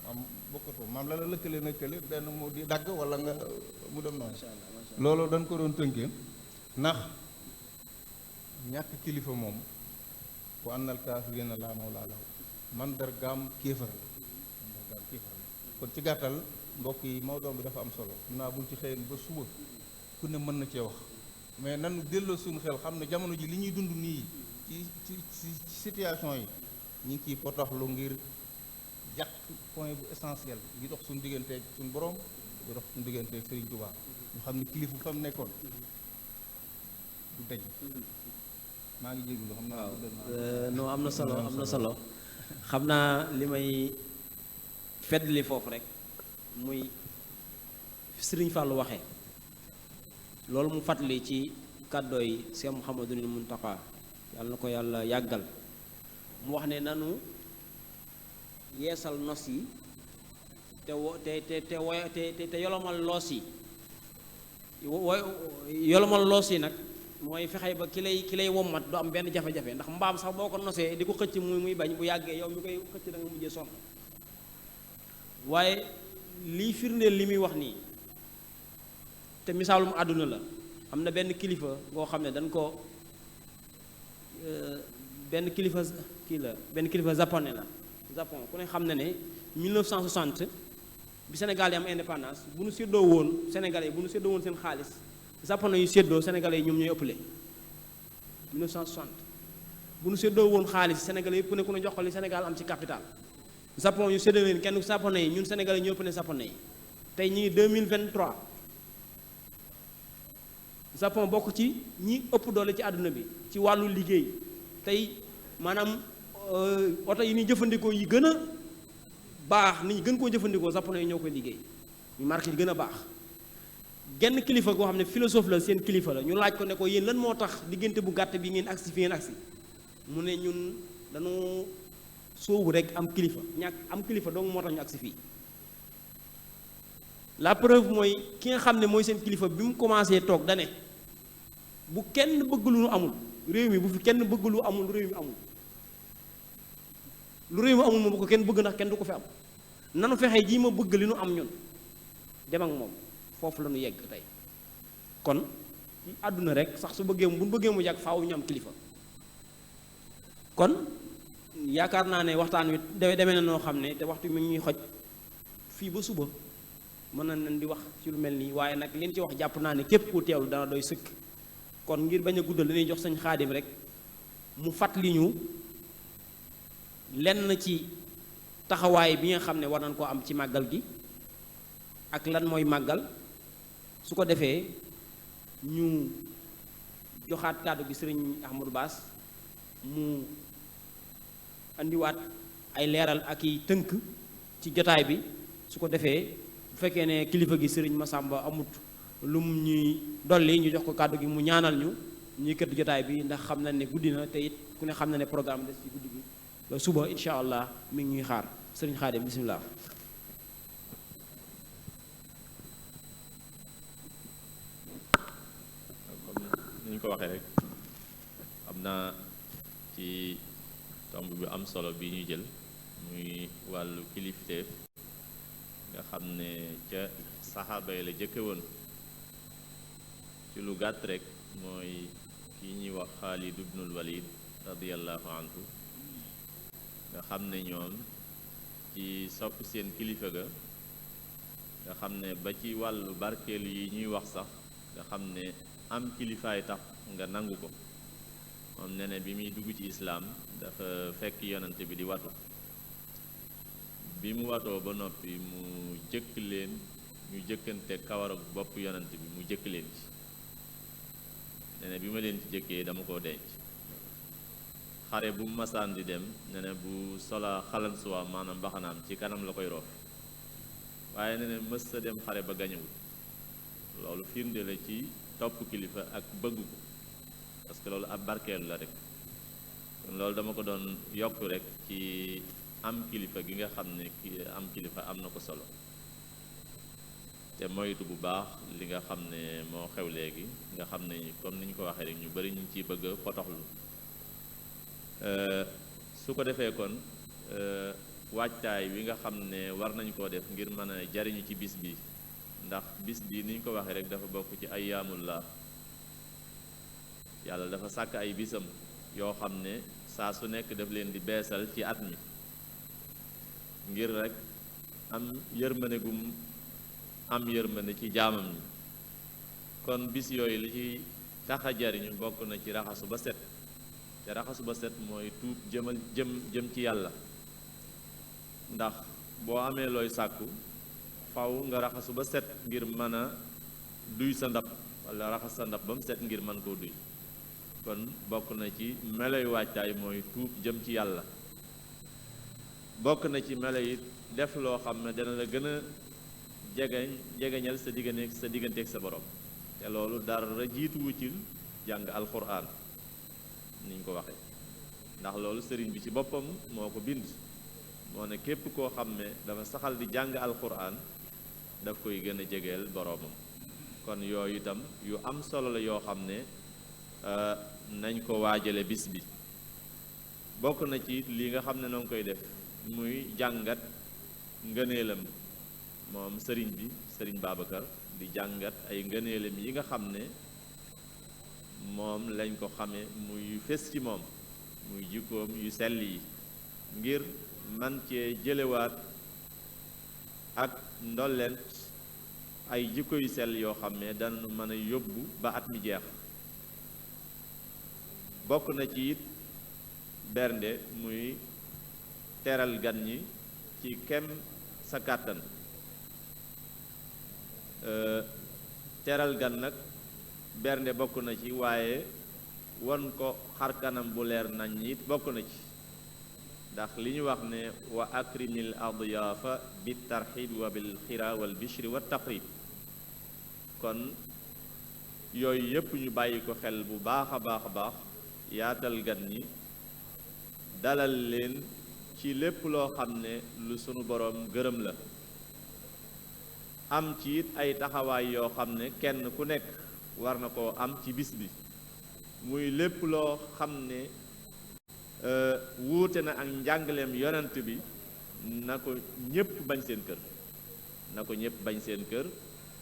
S4: maam bokkatu maam la lëkkale nëkkale benn mu di dagg wala nga mu dem noonu loolu dañ ko doon tënkee ndax ñàkk kilifa moom ku àndal kaafiriina laa mawlaa lahu mandargaam kéefar la kon ci gàttal mbokk yi mawdoo bi dafa am solo xam naa buñ ci xëyen ba suba ku ne mën na cee wax mais nanu delloo suñu xel xam ne jamono ji li ñuy dund nii ci situation yi ñu ngi ciy potaxlu ngir jàq point bu essentiel gi dox suñu digganteeg suñu borom di dox suñu digganteeg Serigne Touba ñu xam ne kilifa fa mu nekkoon du deñ maa ngi jégalu xam naa
S1: non am na solo xam naa li may feddali foofu rek muy Sëriñ Fàllu waxee loolu mu fàttali ci kàddooy Cheikh Mouhamadoul Mountakha yàlla na ko yàlla yàggal mu wax ne nanu yeesal nos yi te yolomal loos yi yolomal loos yi nag mooy fexe ba ki lay wommat du am benn jafe-jafe ndax mbaam sax boo ko nosee di ko xëcc muy bañ bu yàggee yow mi koy xëcc da nga mujjee sonn waaye lii firndeel li muy wax nii te misaalum àdduna la am na benn kilifa ngoo xam ne dañ ko benn kilifa japonais la Japon ku ne xam na ne 1960 bi Sénégal yi am indépendance bu nu séddoo woon Sénégalais bu nu séddoo woon seen xaalis japonais yu séddoo Sénégalais yi ñoom ñooy ëppale 1960 bu nu séddoo woon xaalis Sénégalais yëpp ku ne jox ko li Sénégal am ci capital Japon ñu séddoo leen kenn japonais yi ñun Sénégalais ñoo ëpp ne japonais yi tey ñu ngi 2023 Japon bokk ci ñi ëpp doole ci àdduna bi ci wàllu liggéey tey maanaam oto yi ni jëfandikoo yi gën a baax nit ñi gën koo jëfandikoo japonais yi ñoo koy liggéey ñu marque yi gën a baax genn kilifa goo xam ne philosophe la seen kilifa la ñu laaj ko ne ko yéen lan moo tax diggante bu gàtt bi ngeen agsi fi ngeen agsi mu ne ñun dañoo soobu rek am kilifa ñàkk am kilifa donc moo tax ñu agsi fii la preuve mooy ki nga xam ne mooy seen kilifa bi mu commencé toog dane bu kenn bëgg lu amul réew mi bu fi kenn bëgg lu amul réew mi amul lu réew mi amul moom bu ko kenn bëgg ndax kenn du ko fi am nanu fexe jii ma bëgg li nu am ñun dem ak moom foofu la ñu yegg tey kon ci àdduna rek sax su bëggee bu ñu bëggee mu yàgg faaw ñu am kilifa kon yaakaar naa ne waxtaan wi demee na noo xam ne te waxtu mi ngi ñuy xoj fii ba suba mën na leen di wax ci lu mel nii waaye nag leen ci wax jàpp naa ne képp ku teewlu dana doy sëkk kon ngir bañ a guddal dañuy jox sëñ Xaadim rek mu fàttali ñu lenn ci taxawaay bi nga xam ne war nañ koo am ci màggal gi ak lan mooy màggal su ko defee ñu joxaat kàddu gi sëriñ Ahmadou Bass mu andiwaat ay leeral ak i tënk ci jotaay bi su ko defee bu fekkee ne kilifa gi sëriñ Massamba amut lum ñuy dolli ñu jox ko kàddu gi mu ñaanal ñu ñuy kër jotaay bi ndax xam na ne guddi na te it ku ne xam na ne programme des ci guddi gi ba suba incha allah mi ngi ñuy xaar sëriñ Xaadim bisimilah.
S5: comme ni ñu ko waxee rek xam naa ci tomb bi am solo bi ñu jël muy wàllu kilifteef nga xam ne ca saxaaba yi la jëkke woon ci lu gàtt rek mooy kii ñuy wax Xaalid ibnul Walid radiyallahu anhu nga xam ne ñoom ci sopp seen kilifa ga nga xam ne ba ci wàllu barkeelu yi ñuy wax sax nga xam ne am kilifaay tax nga nangu ko moom ne ne bi muy dugg ci islaam dafa fekk yonante bi di watu bi mu watoo ba noppi mu jëkk leen ñu jëkkante kawar ak bopp yonante bi mu jëkk leen ci ne ne bi ma leen ci jëkkee dama koo denc xare bu mu masaan di dem ne ne bu sola xalansuwaa maanaam mbaxanaam ci kanam la koy roof waaye ne ne mës sa dem xare ba gañewul loolu firnde la ci topp kilifa ak bëgg ko parce que loolu ab barkeelu la rek kon loolu dama ko doon yokk rek ci am kilifa gi nga xam ne am kilifa am na ko solo te moytu bu baax li nga xam ne moo xew léegi nga xam ne comme ni ñu ko waxee rek ñu bari ñu ngi ciy bëgg a potoxlu su ko defee kon waajtaay wi nga xam ne war nañ koo def ngir mën a jariñu ci bis bi ndax bis bi ni ñu ko waxee rek dafa bokk ci ayyaamullah yàlla dafa sàkk ay bisam yoo xam ne saa su nekk daf leen di beesal ci at mi ngir rek am yërmande gum am yërmande ci jaamam ñi kon bis yooyu li ci tax a jariñu bokk na ci raxasu ba set te raxasu ba set mooy tuub jëm ci yàlla ndax boo amee looy sàkku faw nga raxasu ba set ngir mën a duy sa ndab walla raxas sa ndab ba mu set ngir mën koo duy kon bokk na ci meloy waajtaay mooy tuub jëm ci yàlla bokk na ci melo yi def loo xam ne dana la gën a jegeñal sa digganteeg sa borom te loolu dara jiituwu ci jàng alxuraan ni ñu ko waxee ndax loolu sëriñ bi ci boppam moo ko bind moo ne képp koo xam ne dafa saxal di jàng alxuraan daf koy gën a jegeel boroomam kon yooyu itam yu am solo la yoo xam ne nañ ko waajale bis bi bokk na ci li nga xam ne noo ngi koy def muy jàngat ngëneelam moom sëriñ bi sëriñ Babacar di jàngat ay ngëneelam yi nga xam ne moom lañ ko xamee muy fés ci moom muy jikkoom yu sell yi ngir man cee jëlewaat ak ndollent ay jikko yu sell yoo xam ne dana mën a yóbbu ba at mi jeex bokk na ci it bernde muy teral gan ñi ci kem sa kàttan teral gan nag bernde bokk na ci waaye won ko xar kanam bu leer nañ it bokk na ci ndax li ñu wax ne wa akrimil adyaafa bi tarxib wa bil xira wal bishri wa taqrib kon yooyu yépp ñu bàyyi ko xel bu baax a baax a baax yaatal gan ñi dalal leen ci lépp loo xam ne lu sunu boroom gërëm la am ci it ay taxawaay yoo xam ne kenn ku nekk war na koo am ci bis bi muy lépp loo xam ne wuute na ak njàngaleem yonent bi na ko ñépp bañ seen kër, na ko ñépp bañ seen kër,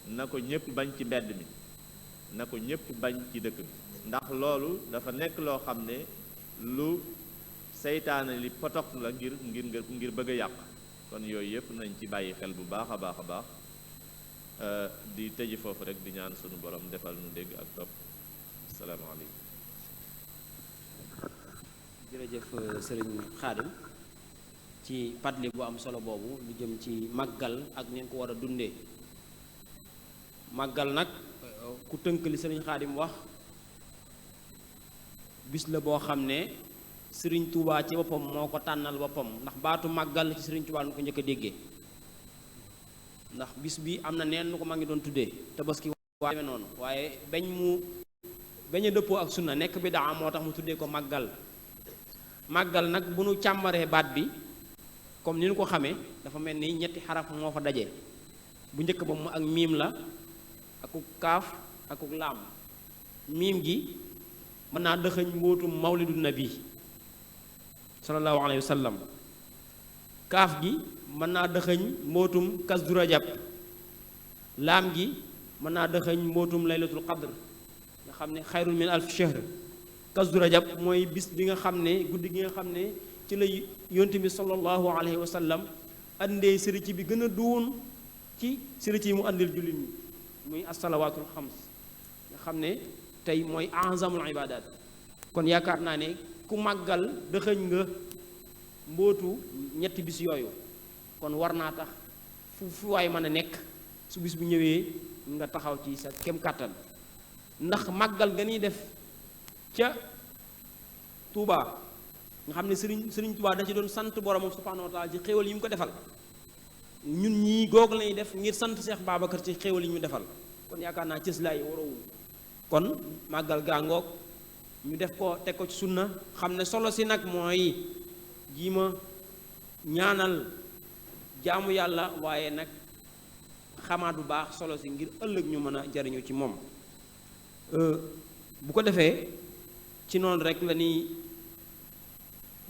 S5: na ko ñépp bañ ci mbedd mi, na ko ñépp bañ ci dëkk bi, ndax loolu dafa nekk loo xam ne lu seytaane li potox la ngir bëgg a yàq. kon yooyu yëpp nañ ci bàyyi xel bu baax a baax a baax, di tëji foofu rek di ñaan sunu borom defal nu dégg ak topp. asalaamaaleykum.
S1: jërëjëf sëriñ Xaadim ci padli bu am solo boobu lu jëm ci màggal ak neen ko war a dundee. màggal nag ku tënk li sëriñ Xaadim wax, bis la boo xam ne sëriñ Touba ci boppam moo ko tànnal boppam, ndax baatu màggal ci sëriñ Touba nu ko njëkk a déggee, ndax bis bi am na neen nu ko ma ngi doon tuddee tabaski waaye noonu, waaye bañ a dëppoo ak sunna nekk bi daa moo tax mu tuddee ko màggal. màggal nag bu nu càmbaree baat bi comme ni nu ko xamee dafa mel ni ñetti xaraf moo fa daje. bu njëkk ba mu ak miim la akuk kaaf akuk laam. miim gi mën naa dëxëñ mbootum mawlidu nabi sallallahu alayhi wa sallam. kaaf gi mën naa dëxëñ mbootum kasdu rajab. laam gi mën naa dëxëñ mbootum laylatul qadr nga xam ne xayrun min alf shahr. kasdu rajab mooy bis bi nga xam ne guddi gi nga xam ne ci la yonte bi sallallahu alayhi wa sallam andee sërici bi gën a duun ci sërici yi mu andil jullit ñi muy assalawaatul xams nga xam ne tey mooy azamul ibadat. kon yaakaar naa ne ku màggal dëxëñ nga mbootu ñetti bis yooyu, kon war naa tax fu waay mën a nekk su bis bu ñëwee nga taxaw ci sa kem kàttan, ndax màggal ga ñuy def ca Touba nga xam ne sëriñ Touba da ci doon sant boromam subhanahu wa taala ci xéewal yi mu ko defal. ñun ñii googu lañuy def ngir sant Cheikh Babacar ci xéewal yi ñu defal, kon yaakaar naa cëslaay yi waroowul. kon màggal gàngoog ñu def ko teg ko ci sunna, xam ne solo si nag mooy jiima ñaanal jaamu yàlla, waaye nag xamaat bu baax solo si ngir ëllëg ñu mën a jariñu ci moom. bu ko defee ci noonu rek la ñuy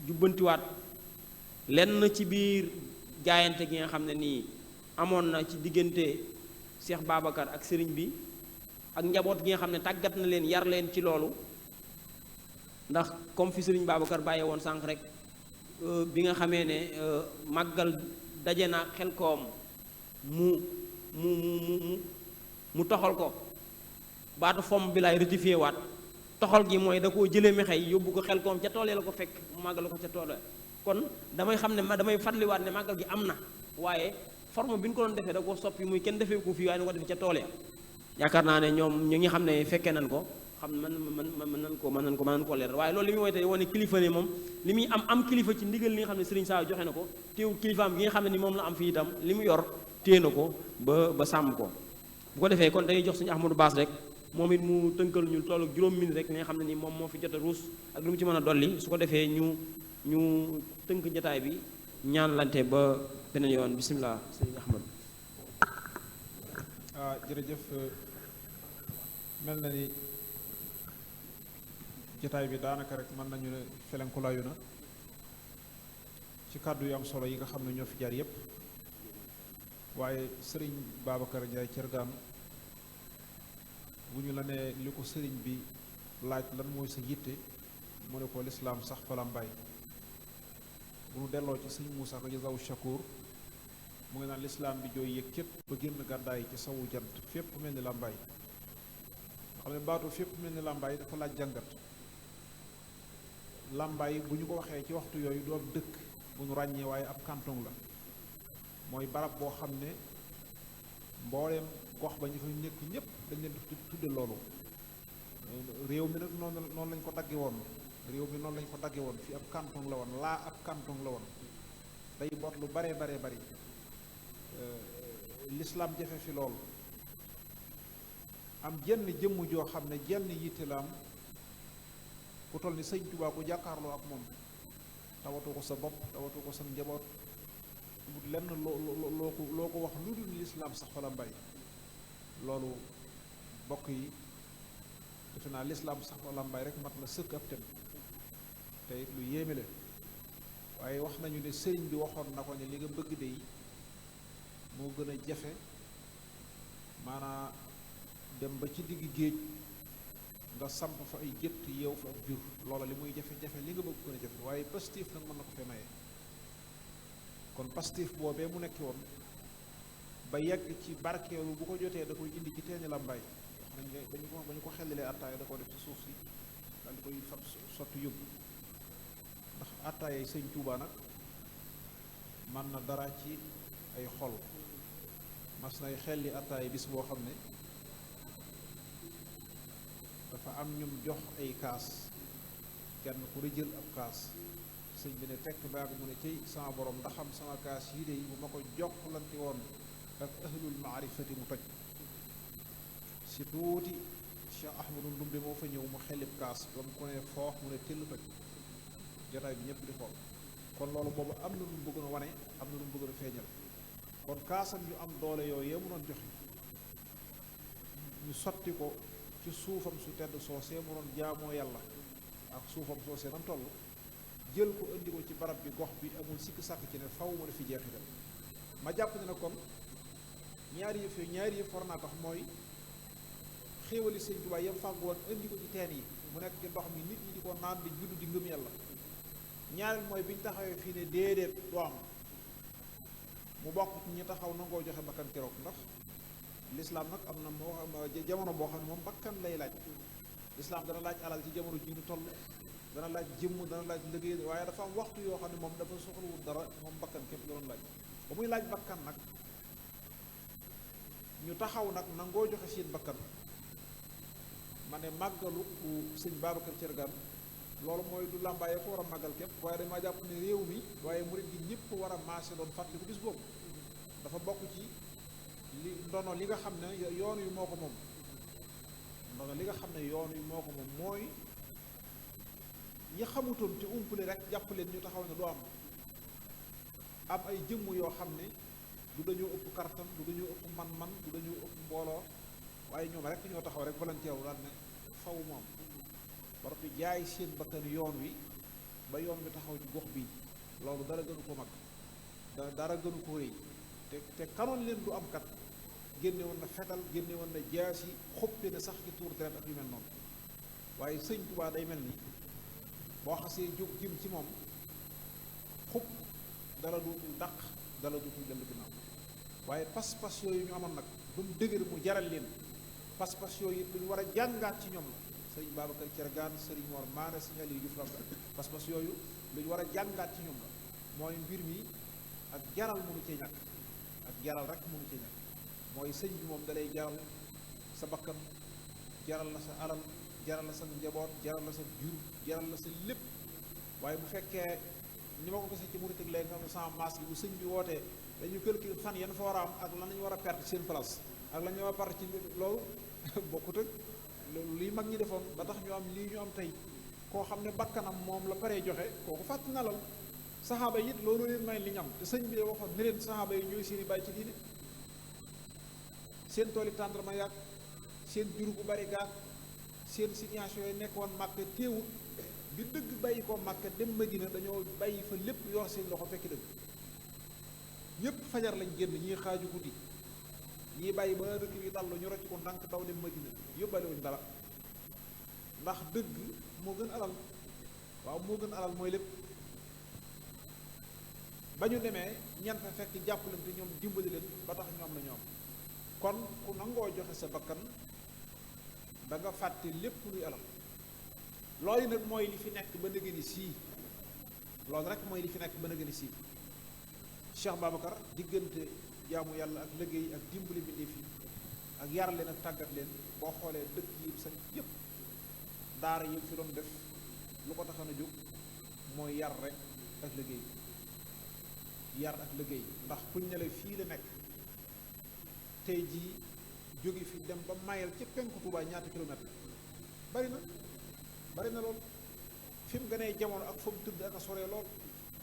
S1: jubbantiwaat lenn ci biir jaayante gi nga xam ne nii amoon na ci diggante Cheikh Babacar ak sëriñ bi ak njaboot gi nga xam ne tàggat na leen yar leen ci loolu. ndax comme fi sëriñ Babacar bàyyee woon sànq rek bi nga xamee ne màggal daje na xel koom mu toxal ko, baatu fomm bi laay rectifié waat, toxal gi mooy da koo jëlee mexey yóbbu ko xel koom ca tool ya la ko fekk mu màggal ko ca tool. kon damay xam ne damay fàttaliwaat ne màggal gi am na, waaye forme bi ñu ko doon defee da koo soppi muy kenn defee ko fii waaye nu ko defee ca tool ya. yaakaar naa ne ñoom ñu ngi xam ne fekkee nañ ko xam mën nañ ko leeral, waaye loolu li muy woy tey wane kilifa ne moom li muy am kilifa ci ndigal li nga xam ne Serigne Sall joxe na ko, teewul kilifaam gi nga xam ne ni moom la am fii itam li mu yor téye na ko ba sàmm ko. bu ko defee kon dañuy jox suñu Ahmadou Bass rek moom it mu tënkal ñu toll ak juróom minute rek li nga xam ne ni moom moo fi jot a ruus ak lu mu ci mën a dolli, su ko defee ñu tënk jataay bi ñaan lante ba beneen yoon. bisimilah sëñ Ahmadou.
S6: jërëjëf, mel na ni jataay bi daanaka rek mën nañu ne felenkulaayu na ci kàddu yu am solo yi nga xam ne ñoo fi jaar yépp, waaye sëriñ Babacar Ndiaye Thiergane bu ñu la nee li ko sëriñ bi laaj lan mooy sa yitte mu ne ko lislaam sax fa Lambaay. bu ñu delloo ci sëñ Moussa ko jazaw shakur mu ngi naan lislaam bi jooy yëg képp ba génn gàddaay ci sawu jant fépp mel ni Lambaay. nga xam ne baatu fépp mel ni Lambaay dafa laaj jàngat. Lambaay bu ñu ko waxee ci waxtu yooyu du ab dëkk bu ñu ràññee, waaye ab canton la, mooy barab boo xam ne mbooleem gox ba ñu fa nekk ñépp dañ leen di tudde loolu. réew mi nag noonu lañ ko dagge woon, réew mi noonu lañ ko dagge woon, fii ab canton la woon, laa ab canton la woon, day boot lu bare bari. lislaam jafe fi lool, am jenn jëmm joo xam ne jenn yitte la am ku toll ni sëñ Tuubaa ku jàkkaarloo ak moom tawatu ko sa bopp, tawatu ko sa njaboot, amul lenn loo ko wax lu dul lislaam sax fa Lambaay. loolu bokk yi defe naa lislaam sax fa Lambaay rek mat na sëkk ab tem. te it lu yéeme la waaye wax nañu ne sëriñ bi waxoon na ko ne li nga bëgg de yi moo gën a jafe maanaa dem ba ci digg géej nga samp fa ay gétt yeew fa ab jur loola li muy jafe-jafe li nga bëgg gën a jafe waaye pastif nag mën na ko fee maye kon pastif boobee mu nekki woon ba yegg ci barkeelu bu ko jotee da koy indi ci teeni làmbaay wax nañ ne ba ñu ko xellilee attaaya da ko def ci suuf si daal di koy fab sotti yóbbu ndax attaayay sëñ Tuubaa nag man na dara ci ay xol mas nay xelli attaaya bis boo xam ne dafa am ñum jox ay kaas kenn ku ne jël ab kaas sëñ bi ne tekk baag mu ne cey sama borom ndax xam sama kaas yi de bu ma ko jokkalante woon ak ahlul maarifati mu toj si tuuti Cheikh Ahmadou Ndumbe moo fa ñëw mu xellib kaas ba mu ko ne foox mu ne tëll toj jotaay bi ñëpp di xool kon loolu boobu am na lu mu bëggoon a wane am na lu mu bëggoon a feeñal kon kaasam yu am doole yooyu yee mu doon joxe ñu sotti ko ci suufam su tedd soosee mu doon jaamoo yàlla ak suufam soosee nam toll jël ko indi ko ci barab bi gox bi amul sikk sàkk ci ne faw mu def fi jeexital ma jàpp ne na kon ñaari yëf war naa tax mooy xéewali sëñ Tuubaa yam fàggu woon indi ko ci teen yi mu nekk ci ndox mi nit ñi di ko naan di juddu di ngëm yàlla ñaareel mooy bi ñu taxawee fii ne déedéet du am mu bokk ci ñi taxaw nangoo joxe bakkan keroog ndax lislaam nag am na moo xam jamono boo xam ne moom bakkan lay laaj lislaam dana laaj alal ci jamono ji ñu toll dana laaj jëmm dana laaj liggéey waaye dafa am waxtu yoo xam ne moom dafa soxlawul dara moom bakkan képp la doon laaj ba muy laaj bakkan nag ñu taxaw nag nangoo joxe seen bakkan ma ne màggalu sëñ Babacar Thiergane loolu mooy du làmbaayee ko war a màggal képp waaye damaa jàpp ne réew mi waaye murit gi ñëpp war a maase doon fàttali ko bis boobu dafa bokk ci li ndono li nga xam ne yoon yu moo ko moom ndono li nga xam ne yoon yu moo ko moom mooy ñi xamutoon te umpale rek jàpp leen ñu taxaw ne du am ay jëmm yoo xam ne du dañoo ëpp kartan du dañoo ëpp man-man du dañoo ëpp mbooloo waaye ñoom rek ñoo taxaw rek volontaire wu daal ne faw moom war fi jaay seen bakkan yoon wi ba yoon wi taxaw ci gox bi loolu dara gënu ko mag dara gënu ko rëy te kanoon leen du am kat génne woon na fetal génne woon na jaasi xoppe na sax ci tuur deret ak yu mel noonu waaye sëñ Tuubaa day mel ni boo xasee jóg jëm ci moom xupp dara duutul dàq dara duutul dellu ginnaaw waaye pas-pas yooyu ñu amoon nag ba mu dëgër mu jaral leen pas-pas yooyu lu ñu war a jàngaat ci ñoom la sëriñ Babacar Thiergane sëriñ Mor Maane sëriñ Aliou Diouf Lambaye pas-pas yooyu lu ñu war a jàngaat ci ñoom la mooy mbir mi ak jaral mënu cee ñàkk ak jaral rek mënu cee ñàkk mooy sëñ bi moom dalay jaral sa bakkan jaral la sa alal jaral la sa njaboot jaral la sa jur jaral la sa lépp waaye bu fekkee ni ma ko gisee ci murit ak léegi nga xam ne sama maas gi bu sëñ bi wootee dañu calculer fan yan fa war a am ak lan lañu war a perte seen place ak lan ñu war a perte ci loolu bokkut ak loolu lii mag ñi defoon ba tax ñu am lii ñu am tey koo xam ne bakkanam moom la paree joxe kooku fàtt nalal saxaaba yi it loolu leen may li ñu am te sëñ bi de waxoon ne leen saxaaba yi ñooy seeni bàyyi ci diine seen tooli tàndarma yàgg seen jur bu bari gaag seen situation yi nekk woon Màkka téewut bi dëgg bàyyi ko Màkka dem Madina dañoo bàyyi fa lépp yor seen loxo fekki dëgg ñépp fajar lañ génn ñii xaaju guddi ñii bàyyi ba dëkk bi dallu ñu rocc ko ndànk daw dem Madina yóbbale wuñ dara ndax dëgg moo gën alal waaw moo gën alal mooy lépp ba ñu demee ñan fa fekk jàppalante ñoom dimbali leen ba tax ñoom la ñoom kon ku nangoo joxe sa bakkan da nga fàtte lépp luy alal loolu nag mooy li fi nekk ba nëgëni sii loolu rek mooy li fi nekk ba nëgëni sii Cheikh Babacar diggante jaamu yàlla ak liggéey ak dimbali bindee fi ak yar leen ak tàggat leen boo xoolee dëkk yi sañ yépp daara yi fi doon def lu ko taxoon a jóg mooy yar rek ak liggéey yar ak liggéey ndax kuñ ne la fii la nekk tey jii jóge fi dem ba mayel ci penku Tuubaa ñaata kilomètre bari na lool fi mu gënee jamono ak fa mu tëdd ak a soree lool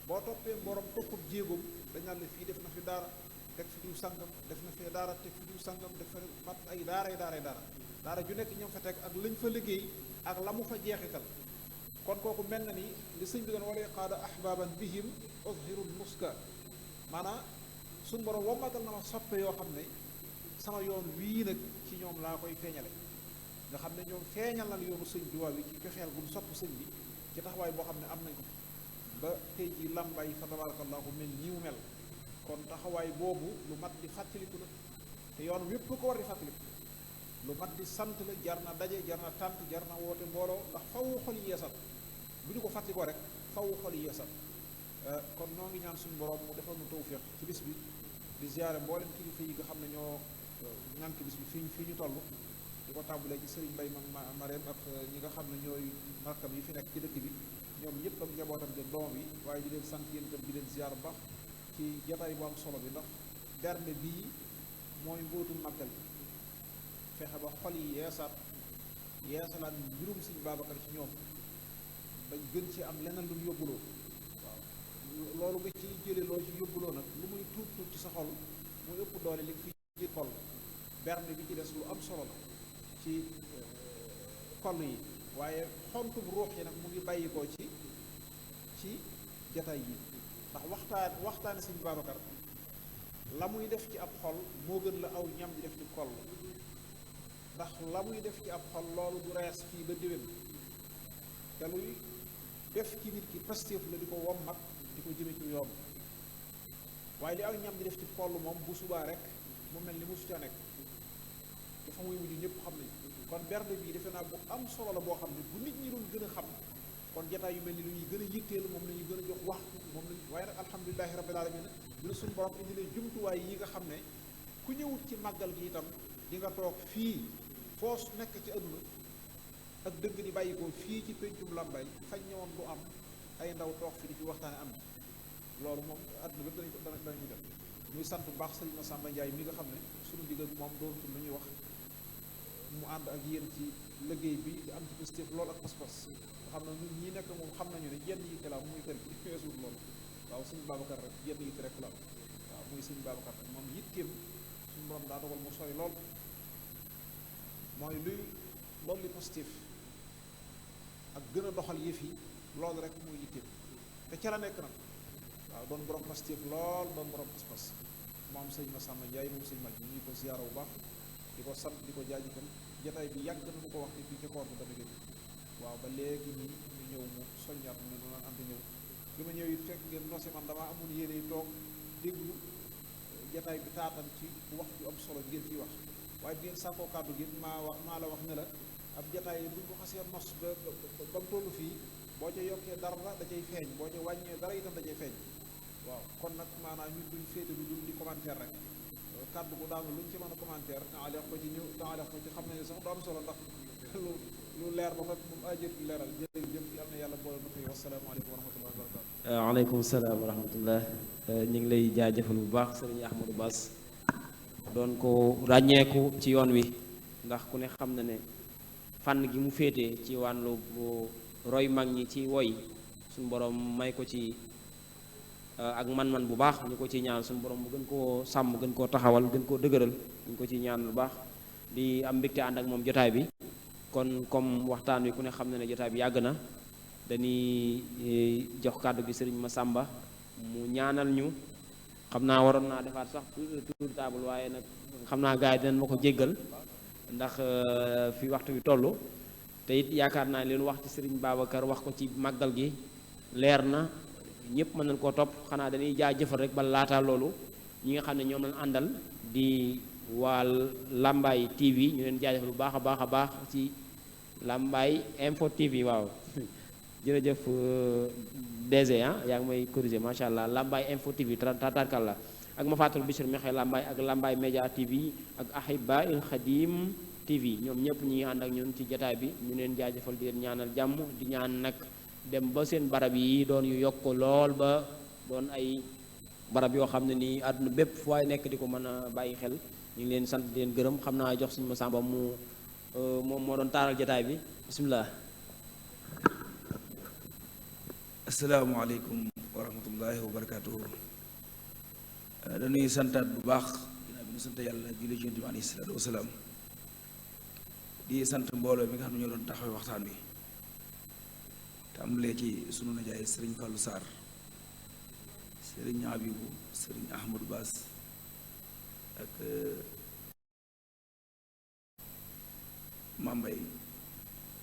S6: boo toppee borom toppub jéegoom dañ naan la fii def na fi daara teg fi diw sangam def na fi daara teg fi diw sangam def fa mat ay daara ju nekk ñoom fa teg ak lañ fa liggéey ak la mu fa jeexital kon kooku mel na ni li sëñ bi doon wala qaada ahbaban bihim uzhiru nuska maanaam suñ borom wommatal na ma soppe yoo xam ne sama yoon wii nag ci ñoom laa koy feeñale nga xam ne ñoom feeñal na yoonu sëñ bi waaw yi ci cofeel gu mu sopp sëñ bi ci taxawaay boo xam ne am nañ ko ba tey ji lambay fa tabarakallahu mel nii mu mel kon taxawaay boobu lu mat di fàttaliku la te yoon wépp ko war di fàttaliku lu mat di sant la jar na daje jar na tànt jar na woote mbooloo ndax faw xol yi yeesal bu ñu ko fàttalikoo rek faw xol yi yeesal kon noo ngi ñaan suñu borom mu defal nu tawfiq ci bis bi di ziyaare mboolem kilifa yi nga xam ne ñoo ñànk bis bi fii ñu toll di ko tàmbalee ci sëriñ Mbay Mareem ak ñi nga xam ne ñooy markam yi fi nekk ci dëkk bi ñoom ñëpp ak njabootam de doom yi waaye di leen sant yéen itam di leen ziyaar bu baax ci jataay bu am solo bi ndax bernde bii mooy mbóotum màggal bi fexe ba xol yi yeesalaat mbirum Sëriñ Babacar ci ñoom bañ gën ci am leneen lu ñu yóbbuloo waaw loolu nga ci jële loo ci yóbbuloo nag lu muy tuut tuut ci sa xol muy ëpp doole li fi ji xol bernde bi ci des lu am solo la ci xol yi waaye xontum ruux yi nag mu ngi bàyyikoo ci jataay yi ndax waxtaane Sëriñ Babacar la muy def ci ab xol moo gën la aw ñam di def ci xol ndax la muy def ci ab xol loolu du rees fii ba déwén te luy def ci nit ki pastéef la di ko wommat di ko jëme ci yoon waaye li aw ñam di def ci xol moom bu subaa rek mu mel ni musu ca nekk te fa muy mujj ñëpp xam nañ kon bernde bii defe naa bu am solo la boo xam ne bu nit ñi doon gën a xam kon jataay yu mel ni lu ñuy gën a yitteel moom la ñuy gën a jox waxtu moom lañu waaye nag alhamdulilahi rabbil alamin bi la suñu borom indi leen jumtuwaay yi nga xam ne ku ñëwut ci màggal gi itam di nga toog fii foos nekk ci àdduna ak dëgg di bàyyi ko fii ci péncum Lambaye fañ ñëwoon du am ay ndaw toog fi di fi waxtaane am na loolu moom àdduna bépp danañu def muy sant bu baax Sëriñ Massamba Ndiaye mi nga xam ne suñu digg ak moom dootul lu ñuy wax mu ànd ak yéen ci liggéey bi di am ci positif loolu ak pas-pas nga xam ne ñun ñii nekk moom xam nañu ne jenn yitte la am muy kër gi feesul loolu waaw Sëriñ Babacar rek jenn yitte rek la am waaw muy Sëriñ Babacar rek moom yitteem suñu borom daa dogal mu sori lool mooy luy loolu li positif ak gën a doxal yëf yi loolu rek muy yitteem te ca la nekk nag waaw doon borom positif lool doon borom pas-pas moom Sëriñ Massamba Ndiaye moom Sëriñ Maj ñu ko ziyaara bu baax di ko sant di ko jaajëfal jataay bi yàgg na mu ko wax fii ci koor bi dama gën waaw ba léegi nii ñu ñëw mu soññaat mu ne noonu ànd ñëw bi ma ñëw it fekk ngeen nose man damaa amoon yéene yi toog déglu jataay bi taatan ci wax ju am solo bi ngeen ciy wax waaye bi ngeen sàkkoo kàddu gi maa la wax ne la ab jataay buñ ko xasee nos ba mu tollu fii boo ca yokkee dara da cay feeñ boo ca wàññee dara itam da cay feeñ waaw kon nag maanaam ñun duñ féete lu dul di commentaire rek kàddu gu daanu luñ ci mën a commentaire taaleex ko ci ñëw taaleex ko ci xam nañu sax du am solo ndax lu leer ba nag moom ajët leeral jërëjëf yal na yàlla boole na koy wasalaamaaleykum wa rahmatullahi wa barakatu
S1: waaleykum salaam wa rahmatullah ñu ngi lay jaajëfal bu baax sëriñ Ahmadou Bass doon ko ràññeeku ci yoon wi ndax ku ne xam na ne fànn gi mu féetee ci wàllu roy mag ñi ci woy suñu borom may ko ci ak man-man bu baax ñu ko ci ñaan suñu borom bu gën koo sàmm gën koo taxawal gën koo dëgëral ñu ko ci ñaan bu baax di am mbégte ànd ak moom jotaay bi kon comme waxtaan wi ku ne xam na ne jotaay bi yàgg na dañuy jox kàddu gi sëriñ Massamba mu ñaanal ñu xam naa waroon naa defaat sax tour table waaye nag xam naa gars yi dinañ ma ko jéggal ndax fi waxtu bi toll te it yaakaar naa leen wax ci sëriñ Babacar wax ko ci màggal gi leer na ñëpp mën nañ koo topp xanaa dañuy jaajëfal rek ba laata loolu ñi nga xam ne ñoom lañ àndal di waa Lambaye TV ñu leen jaajëfal bu baax a baax ci Lambaye Info TV waaw jërëjëf DG yaa ngi may corriger macha allah Lambaye Info TV tatarkal la ak ma fàttali Bichir Mexe Lambaye ak Lambaye Média TV ak Ahiba il Khadim TV ñoom ñëpp ñi ànd ak ñun ci jataay bi ñu leen jaajëfal di leen ñaanal jàmm di ñaan nag dem ba seen barab yi doon yu yokk lool ba doon ay barab yoo xam ne nii àdduna bépp fu waay nekk di ko mën a bàyyi xel ñu ngi leen sant di leen gërëm xam naa jox suñu Massamba mu moom moo doon taaral jataay bi bisimilah.
S7: asalaamaaleykum wa rahmatullahi wa barakaatuhu. dañuy santaat bu baax ginnaaw bi ñu sant yàlla julli ci Yonent bi alayhi salaatu wa salaam di sant mbooloo mi nga xam ne ñoo doon taxawee waxtaan wi tàmbalee ci sunu najaay sëriñ Fallou Sarr sëriñ Abibu sëriñ Ahmadou Bass ak Mambay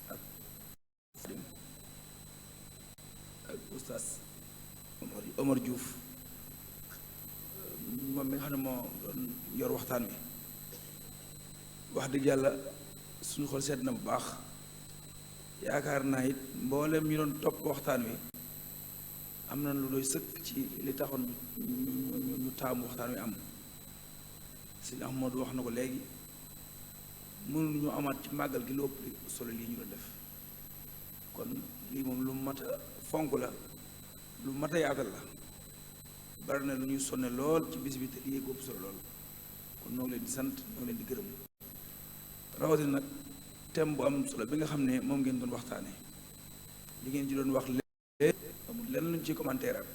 S7: ak Fadim ak oustaz Omar Diouf moom mi nga xam ne moo doon yor waxtaan wi wax dëgg yàlla suñu xol sedd na bu baax yaakaar naa it mboolem ñu doon topp waxtaan wi am na lu doy sëkk ci li taxoon ñu taamu waxtaan wi am sëñ Ahmadou wax na ko léegi mënuñu amaat ci màggal gi lu ëpp solo lii ñu doon def kon lii moom lu mat a fonk la lu mat a yaatal la bari na lu ñuy sonne lool ci bis bi te lii ko ëpp solo lool kon noo ngi leen di sant noo ngi leen di gërëm rawatina nag thème bu am solo bi nga xam ne moom ngeen doon waxtaane li ngeen ci doon wax léegi amul lenn luñ ci commentaire am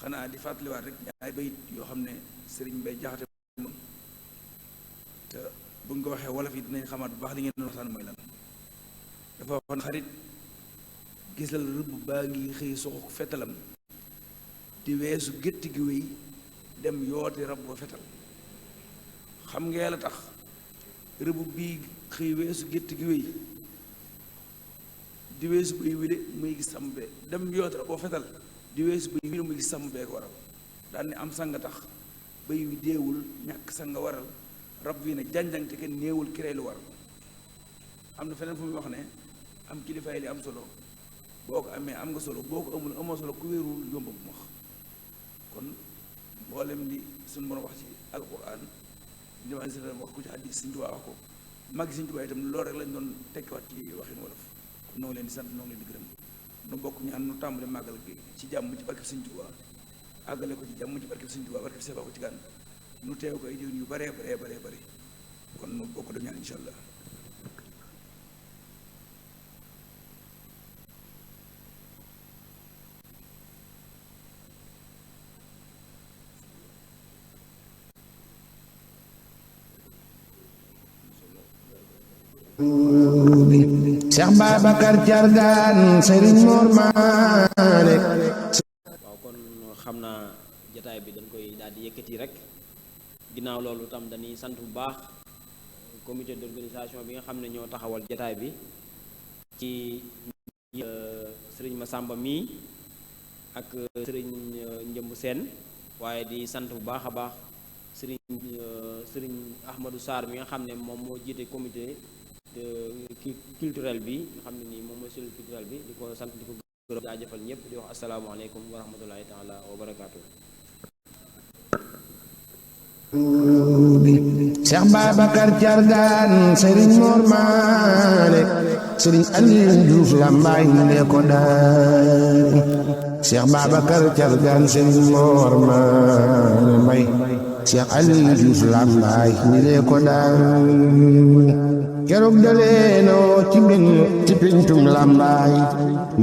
S7: xanaa di fàttaliwaat rek ñaari bayit yoo xam ne sëriñ Bay Jaxate moom te buñ ko waxee wolof yi dinañ xamaat bu baax li ngeen doon waxtaan mooy lan dafa waxoon xarit gisal rëbb baa ngi xëy soxu fetalam di weesu gétt gi wéy dem yooti rab ba fetal xam ngeen la tax rëbb bii xëy weesu gétt gi wéy di weesu bëy wi de muy gis sàmm bee dem yooti rab ba fetal di weesu bëy wi de muy gis sàmm bee ko waral daal ni am sang tax bëy wi deewul ñàkk sang waral rab wi ne janjang te kenn néewul kiree lu waral am na feneen fu muy wax ne am kilifaay li am solo boo ko amee am nga solo boo ko amul amoo solo ku wéerul yomba bu wax kon mboolem li suñu mën a wax ci alquran ñëwaat si wax ko ci hadiis Sëñ Tuubaa wax ko mag Sëñ Tuubaa itam loolu rek lañ doon tekkiwaat ci waxin wolof kon noo ngi leen di sant noo ngi leen di gërëm nu bokk ñaan nu tàmbali màggal gi ci jàmm ci barkeb Sëñ Tuubaa àggale ko ci jàmm ci barkeb Sëñ Tuubaa barkeb Seex ko ci gànn nu teew ko ay déwén yu baree bare kon nu bokk dem ñaan insha allah
S8: Cheikh Babacar Thiargane Serigne Mor Mané.
S1: waaw kon xam naa jataay bi dañ koy daal di yëkkati rek ginnaaw loolu tam dañuy sant bu baax comité d'organisation bi nga xam ne ñoo taxawal jataay bi ci Serigne Massamba mii ak Serigne Njëmb Seen waaye di sant bu baax a baax Serigne Ahmadou Sarr mi nga xam ne moom moo jiite comité culturel bi nga xam ne nii moom mooy cellule culturel bi di ko sant di ko gërëm jaajëfal ñëpp di wax asalaamaaleykum wa rahmatullahi taala wa barakaatu.
S8: Cheikh Babacar Thiargane Serigne Mor Mané Serigne Aliou Diouf Lambaye ñu ne ko daal Cheikh Babacar Thiargane Serigne Mor Mané Mbaye Cheikh Aliou Diouf Lambaye ñu ne ko daal keroog daleenoo ci benn ci pintum Lambaay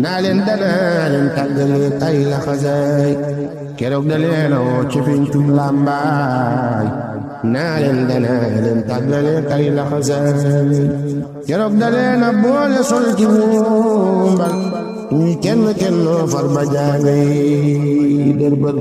S8: naa leen danaa leen tàggale tay la xasaay keroog daleenoo ci pintum Lambaay naa leen danaa leen tàggale tay la xasaay keroog daleena boole sol ci wumbal ñuy kenn kennoo far ba jaangay dërbal